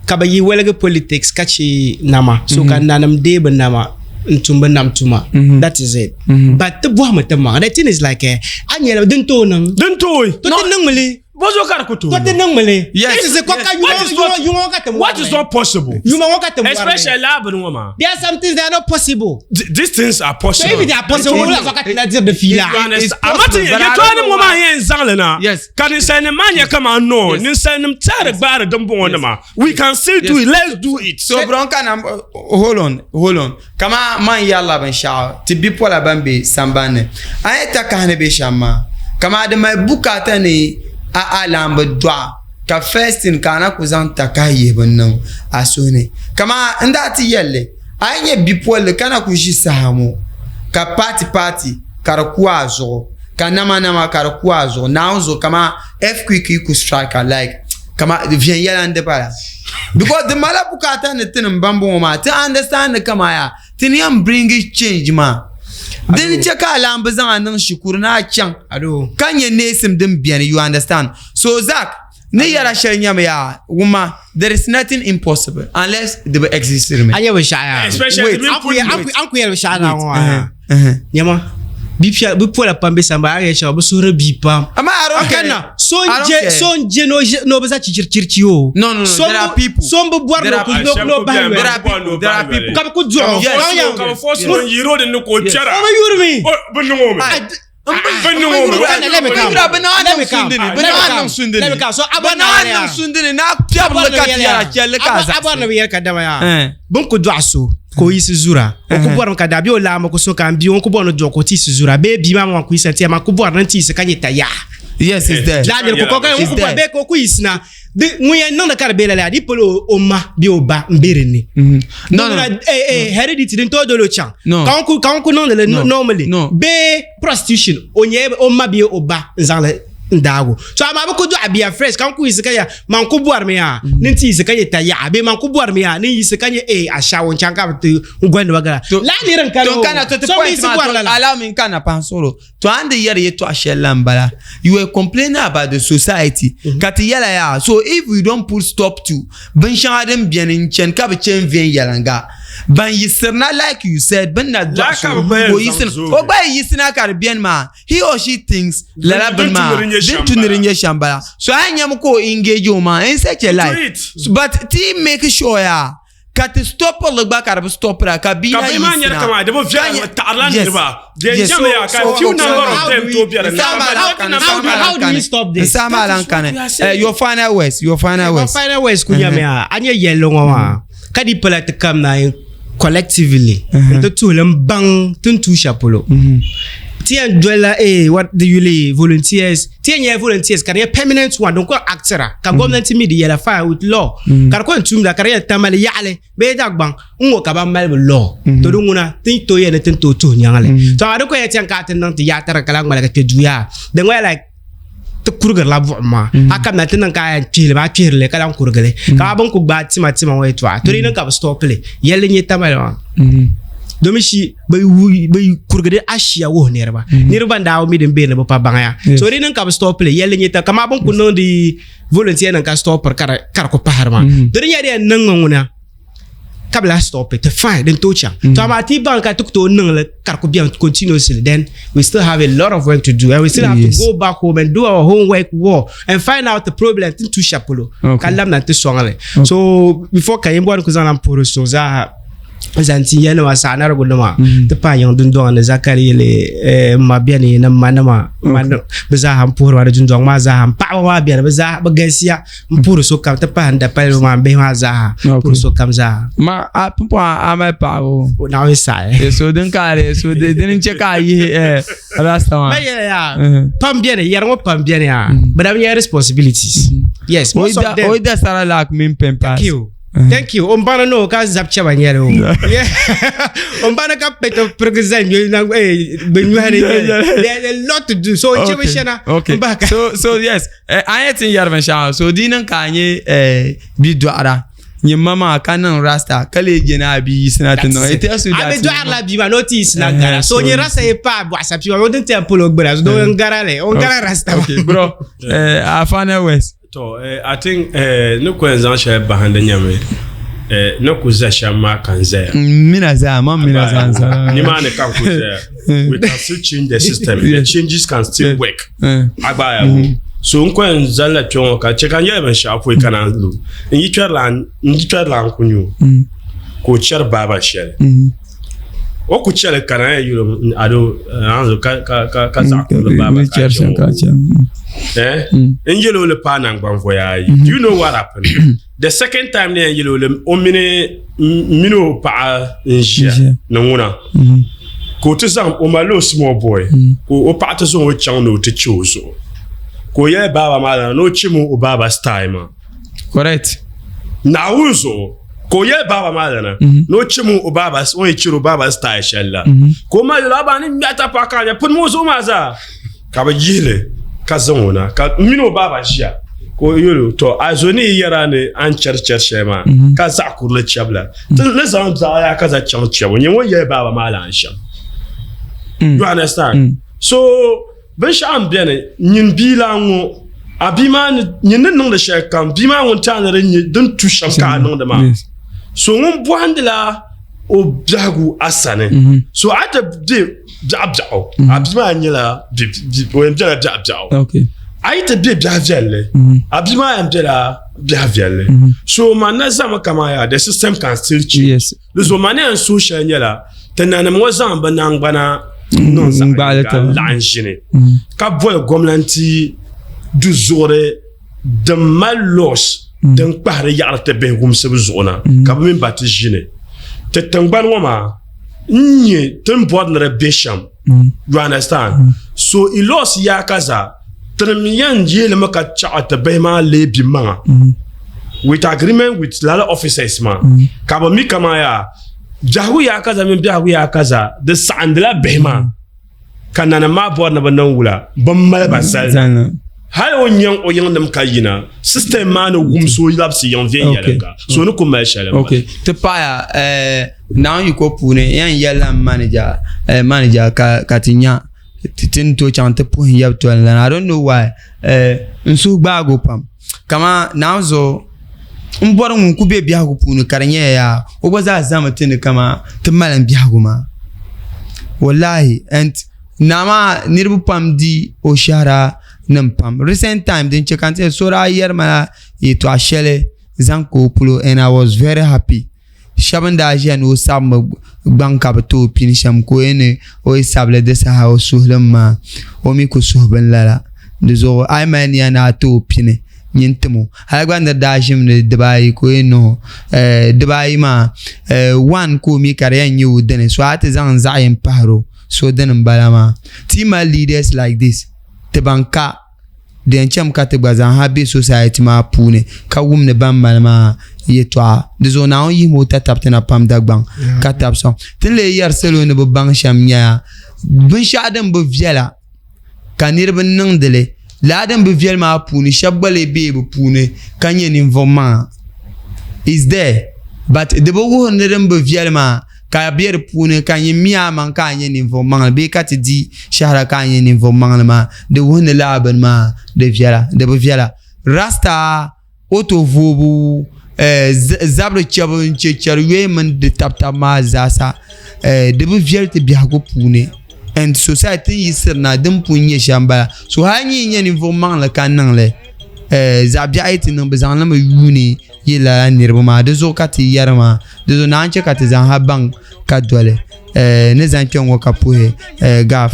ka bi yi woligi politics ka che nama so ka nanim deei bi nama n tum bi nam tuma that is it but ti bɔhimi ti maŋa the thing is like a nyɛla din tooi niŋ Din tooi. to ti niŋmi li. Bozo ka di ku tooi To ti niŋ mi li. Yes. This is ka Yes. yuma What is not- yuma ŋɔ ka ti What is not possible? Yuma ŋɔ ka ti bɔri mi. Especially laabini ŋɔ maa. There are some things that are not possible. These things are So possible. if they are possible, wula ka ti na diri di fiila. You understand? It's Amma ti possible, but I yɛtɔɣa don't nim know ŋɔ maa why. yɛn zaŋli na. Yes. Ka ninsalinima maa nyɛ kaman no. Yes. Ninsalinima tɛhiri gbaari din bɔŋɔ nima. We can still do it. Let's do it. So bro kana hold on hold on kama man yɛrila binshaɣu ti bipola ban be sambani a yɛ takahi ni be shɛm maa kama di mali bukaata ni a alaambi dɔɣa ka first thing ka a na ku zaŋ takahi yihibu niŋ a suhu ni kama n daa ti yɛlli a yi nyɛ bipolli ka na ku ʒi saha ŋɔ ka paati paati ka di ku a zuɣu ka nama nama ka di ku a zuɣu Naawuni zuɣu kama earthquake yi ku strike a like kama viɛnyɛla n di bala because di mala bukaata ni ti nim ban bɔŋɔ maa ti understand ni kama yaa ti ni yɛn bring change maa din chɛ ka a bi zaŋ a niŋ shikuru ni a chaŋ ka nyɛ neesim din biɛni you understand so Zach ni yɛra shɛli nyɛmi yaa wuma there is nothing impossible unless di bi exist mi. A nyɛ binshaɣu yaa. Especially Wait. An ku yɛli binshaɣu na ŋɔ maa. Nyɛma bipola pam bɛ sambani a yɛli shɛba bi suhuri bia pam. Ama I don't care. Kana so I n don't je care. so n je n'o bi za chirichirichi o. No, no, no, So there are people. So n bi bɔri There n'o are ku n'o bahi There lɔri. are people. There are people. Ka bi ku duɣu. Yes. Ka yan- Ka bi force ŋun yiri o din ni ka o kpɛra. O bi yuri mi. O bi niŋ o mi. Bi niŋ o mi. Let me come. Bi niŋ Let me come. sundini. Bi Let me niŋ come. sundini. Let me come. So a Bi bɔri na niŋ sundini na piɛbili ka ti yɛra chɛli ka a A bɔri ni bi yɛli ka dama yaa. Eh. Bin ku dɔɣi so ka o yiɣisi zura o ku bɔrimi ka daa bɛ o laamba ku so ka n bia o ku bɔri ni dɔɣi ka o ti yiɣisi zura bee bia maa ŋun ku yiɣisira ti ya maa ku bɔri ni n ti yiɣisi ka nyɛ ta yaa. Yes, it's there. Laa niri ku ka It's ku bɔri there. bee ka o ku yiɣisina di ŋun yɛn niŋdi ka di be lala yaa di polo o ma bee o ba n be dinni. No, no. Eh, eh, heredity din tooi doli o chaŋ. No. Ka ŋun ku ka ŋun ku niŋdi li No. normally. No. Bee prostitution o nyɛ o ma bee o ba n zaŋli n daago. So amaa bi ku dɔɣi bia fresh ka ŋun ku yiɣisi ka ya man ku bɔrimi yaa ni n ti yiɣisi ka nyɛ ta yaɣa bee man ku bɔrimi yaa ni n yiɣisi ka nyɛ eh ashawo n chaŋ ka bi ti n golindi ba gara. Laa niri n kani To o. kana to ti So mi point yiɣisi maa bɔri to lala. allow me kana pan soro to an di yɛri yɛtɔɣa shɛli la n bala you were complaining about the society ka ti yɛla yaa so if we don't put stop to binshɛŋa din biɛni n chɛni ka bi chɛni viɛnyɛliŋga ban yiɣisirina like you said bin na dɔɣi Laa so ka bi gba yɛn o zaŋ yiɣisina zoogi. o gba yi yiɣisina ka di biɛni maa he or she thinks lala Din bini maa tu ni di nyɛ din shɛm tu ni di bala. nyɛ shɛm bala so a yɛn nyɛmi ka o engage o maa in such a life it. but ti make sure yaa ka ti stopirili gba ka di bi stopira ka bia Ka na bihi maa nyɛri yiɣisina kaman di bi Ka viɛla nyɛ- bi taɣirila Yes. niriba. Di yɛn Yes. nyɛmi yaa ka So- few so- number so- of how them do tooi we- biɛri. Nsama Number lan kani, how do- nsama how do lan we stop this? Nsama That lan is what kani. we are saying. Your final words, your final My words. final words ku nyɛmi yaa a nyɛ yɛlli ŋɔ maa ka di pala ti kam na collectively n ti tuhili n baŋ ti ni tuui shɛli polo ti yɛn dolila eh, what di yuli volunteers ti yɛn nyɛla volunteers ka di nyɛ permanent one din ko actira ka government mi di yɛla fine with law ka di ko n tumda ka di yɛn tamali yaɣali bee Dagbaŋ n ŋɔ ka ban mali bi law to di ŋuna ti ni tooi yɛli ni ti ni tooi tuhi nyaŋli to amaa di ko yɛn chɛŋ ka a ti niŋ ti yaa tari ka lahi ŋmaligi kpɛ duu yaa din ŋɔ like ti kurigirila buɣum maa a kamina ti niŋ ka a yɛn kpihili a kpihirili ka lahi kurigili ka a bin ku gbaai tima tima ŋɔ yɛltɔɣa to di niŋ ka bi stopili yɛlli n nyɛ tamali maa domin shi bi kurigidi ashiya wuhi niriba niriba ban daa mi din bɛ ni bi pa baŋya so di niŋ ka bi stopili yɛlli n nyɛ kamani bin ku niŋdi volunteer nim ka stopiri ka di ku pahiri maa to di nyɛla di yɛn niŋmi ŋuna ka bi lahi stop it fine din tooi chaŋ to amaa ti baŋ ka ti ku tooi niŋli ka di ku biɛni continuously then we still have a lot of work to do and we still have to go back home and do our homework well and find out the problem ti tu shɛli polo ka labina ti sɔŋli so before ka yin bɔri ku zaŋla n puhiri suŋ zaaha zaŋ ti ya nima saɣanarigu nima ti paai yiŋ dundɔŋ ni zakari yili n ma biɛni ni ma nima bi zaaha n puhiri ba di dundɔŋ maa zaaha n paɣaba maa biɛni bi zaaha bi galisiya n puhiri sokam ti pahi n dapalibi maa n bihi maa zaaha n puhiri sokam zaaha. Ma a pumpɔŋɔ a mali paɣaba o Naawuni saɣi. So din ka a so din n chɛ ka a yihi rasta maa. Ba yɛli yaa pam biɛni yɛri ŋɔ pam biɛni yaa bi daa bi nyɛ responsibilities. Yes, most of them. O yi dasara laak mini pɛmpaas. Thank you. Thank you. O bana no ka zab chaba nyɛli o. O bana ka pɛtɔ pirigi zali nyɛ na bɛ nyɔhi ni there is a lot to do. So o chɛ bi shɛna. Okay. So so yes, a yɛ ti yɛri binshɛɣu so di niŋ ka a nyɛ bi dɔɣira nyɛ ma maa ka niŋ rasta ka lee je ni a bi yiɣisina ti niŋ. It tells you A that. bi dɔɣirila bia maa ni o ti yiɣisina gara. So o nyɛ rasta yi paai bɔɣasa pia o din ti yɛn polo o gbuna so n gara li o gara rasta maa. Okay bro, a final words. To eh, I think eh, ni ku yɛn zaŋ shɛli bahindi nyɛmi eh, ni ku za shɛm maa ka n zaya. N mina zaa, man mina zaa n zaa. Nimaani ka n ku zaya. We can still change the system. The changes can still work. Agbaya. So n ko yɛn zalila kpɛ ŋɔ ka chɛ ka n yɛli binshaɣu pɔi ka naan lu. N yi kpɛrila n yi kpɛrila n ku nyu ka o chɛri baaba shɛli. O ku chɛli ka naan yɛn yuli ado naan ka ka ka ka zaɣ kurili baaba ka chɛ o. Eh? N yɛli o li paai naŋgban voya ayi. Do you know what happened? The second time ni yɛn yɛli o li o mini mini o paɣa n ʒiya ni ŋuna ka o ti zaŋ o malila o small boy ka o paɣa ti zaŋ o chaŋ ni o ti chɛ o zuɣu ka o yɛli baaba maa lana ni o chɛmi o baaba style maa correct Naawuni zuɣu ka o yɛli baaba maa lana ni o chɛmi o baaba o ni chɛri o baaba style shɛli la ka o ma yɛli a ba ni ŋmɛhi tapaɣa ka a nya pini o zuɣu maa zaa ka bi yihili ka zaŋ o na ka n mini o baaba ʒiya ka o yɛli o to a zo ni yi yɛra ni a ni chɛri chɛri shɛli maa mhm. ka zaɣ kurili chɛbila ti ni zaŋ zaɣ yaa ka za chaŋ chɛbu nyɛ ŋun yɛli baaba maa lan shɛm mm. you understand mm. so binshaɣu n biɛni nyin bia lan ŋɔ a bia maa ni nyin ni niŋdi shɛli kam bia maa ŋun tiɛha ni din tu shɛm ka a niŋdi maa so ŋun bɔhindila o biɛhigu a sani mhm. so a ti bɛ biɛɣu biɛɣu mhm. a bia maa nyɛla o yɛn bɛla biɛɣu biɛɣu a yi ti bɛ biɛɣu viɛlli mhm. a bia maa yɛn bɛla biɛɣu viɛlli so man na zami kaman yaa the system can still change di zuɣu man ni yɛn suhi shɛli nyɛla ti nanim ŋɔ zaŋ bi nangbana niŋ zaɣ laɣim ʒini ka boli gomnanti du zuɣuri din mali laws din kpahiri yaɣiri ti bihi wumsibu zuɣu na ka bi mini ba ti ʒini ti tingbani ŋɔ maa n nyɛ ti ni bɔri ni di be shɛm you understand so i laws yaa ka zaa tinim yɛn yeelimi ka chaɣi ti bihi maa lee bi maŋa with agreement with lala officers maa ka bi mi kaman yaa biɛhigu yaa ka zaa mini biɛhigu yaa ka zaa di saɣindila bihi maa ka nanim maa bɔri ni bi niŋ wula bi mali ba zali hali o nyaŋ o yiŋnim ka yina system maa ni wumsi o labisi yiŋ viɛnyɛlinga so ni ku mali shɛli ok ti paɣaya eh, naawuni yiko puuni yɛn yɛlila n manager eh, manager ka ka ti nya ti ni tooi chaŋ ti puhi n yɛbi toli lana i don't know why eh, n suhu gbaago pam Kaman Naawuni zuɣu m bɔri ŋun ku be biɛhigu puuni ka di nyɛla yaa o gba zaa zami ti ni kaman ti malim biɛhigu maa. Wallahi and naa maa niriba pam di o shɛhira nim pam. Recent time din che ka n tiɛhi so daa yɛri ma la yɛtɔɣa shɛli zaŋ ka o polo and I was very happy. Shɛba n daa ʒiya ni o sabimi gbaŋ ka bɛ ti o pini shɛm ka o yɛn ni o yi sabili di saha o suhulimi maa o mi ku suhi bini lala di zuɣu a yi mali niya ni a ti o pini nyin tim o hali gba ni di daa ʒimi ni dibaayi ka o yɛn niŋ o dibaayi maa one ka o mi ka di yɛn nyɛ o dini so a ti zaŋ zaɣ yini pahiri o so dini n bala maa ti mali leaders like this ti ban ka Di yɛn chɛmi ka ti gba zaa ha be society maa puuni ka wumdi ban mali maa yɛtɔɣa. Di zuɣu Naawuni yihimi o tatabti na pam Dagbaŋ ka tabi sɔŋ. Ti ni lee yɛri salo ni bɛ baŋ shɛm nyɛla, binshɛɣu din bi viɛla ka niriba niŋdi li, lala din bi viɛli maa puuni shɛba gba lee be bɛ puuni ka nyɛ ninvuɣ maŋa. Is there but di bi wuhiri ni din bi viɛli maa ka a be di puuni ka nyin mi a maŋ ka a nyɛ ninvuɣ maŋli bee ka ti di shɛhira ka a nyɛ ninvuɣ maŋli maa, di wuhi ni lala bini maa di viɛla, di bi viɛla. Rasta o to voobu zabiri chɛbu n-chɛ chɛri yɔi mini di tabitabi maa zaasa di bi viɛli ti biɛhigu puuni and society ti ni yiɣisiri na din pun nyɛ shɛm m-bala. So hali nyin yi nyɛ ninvuɣ maŋli ka niŋ li zaɣ biɛɣu yi ti niŋ bɛ zaŋ li mi yuuni yi lala niriba maa di zuɣu ka ti yɛri maa di zuɣu naan chɛ ka ti zaŋ ha baŋ ka doli ni zaŋ kpɛ ŋɔ ka puhi gaf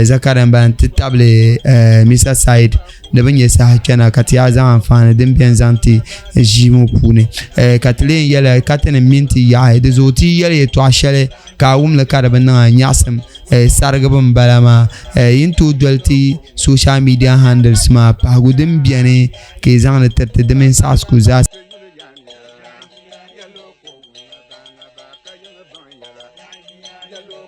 Zakaria n-bala nti tabili Misa Said ni bɛ nyɛ saha kpɛna ka ti yaa zaŋ anfaani din beni zaŋ ti ʒii ŋɔ puuni ka ti lee yɛli ka ti ni mini ti yaɣi di zuɣu ti yi yɛli yɛtɔɣa shɛli ka a wum li ka di bi niŋ a nyaɣisim sarigibu m-bala maa yi ni tooi doli ti social media handles maa pahigu din beni ka yi zaŋdi tiriti di mini saɣisigu zaa.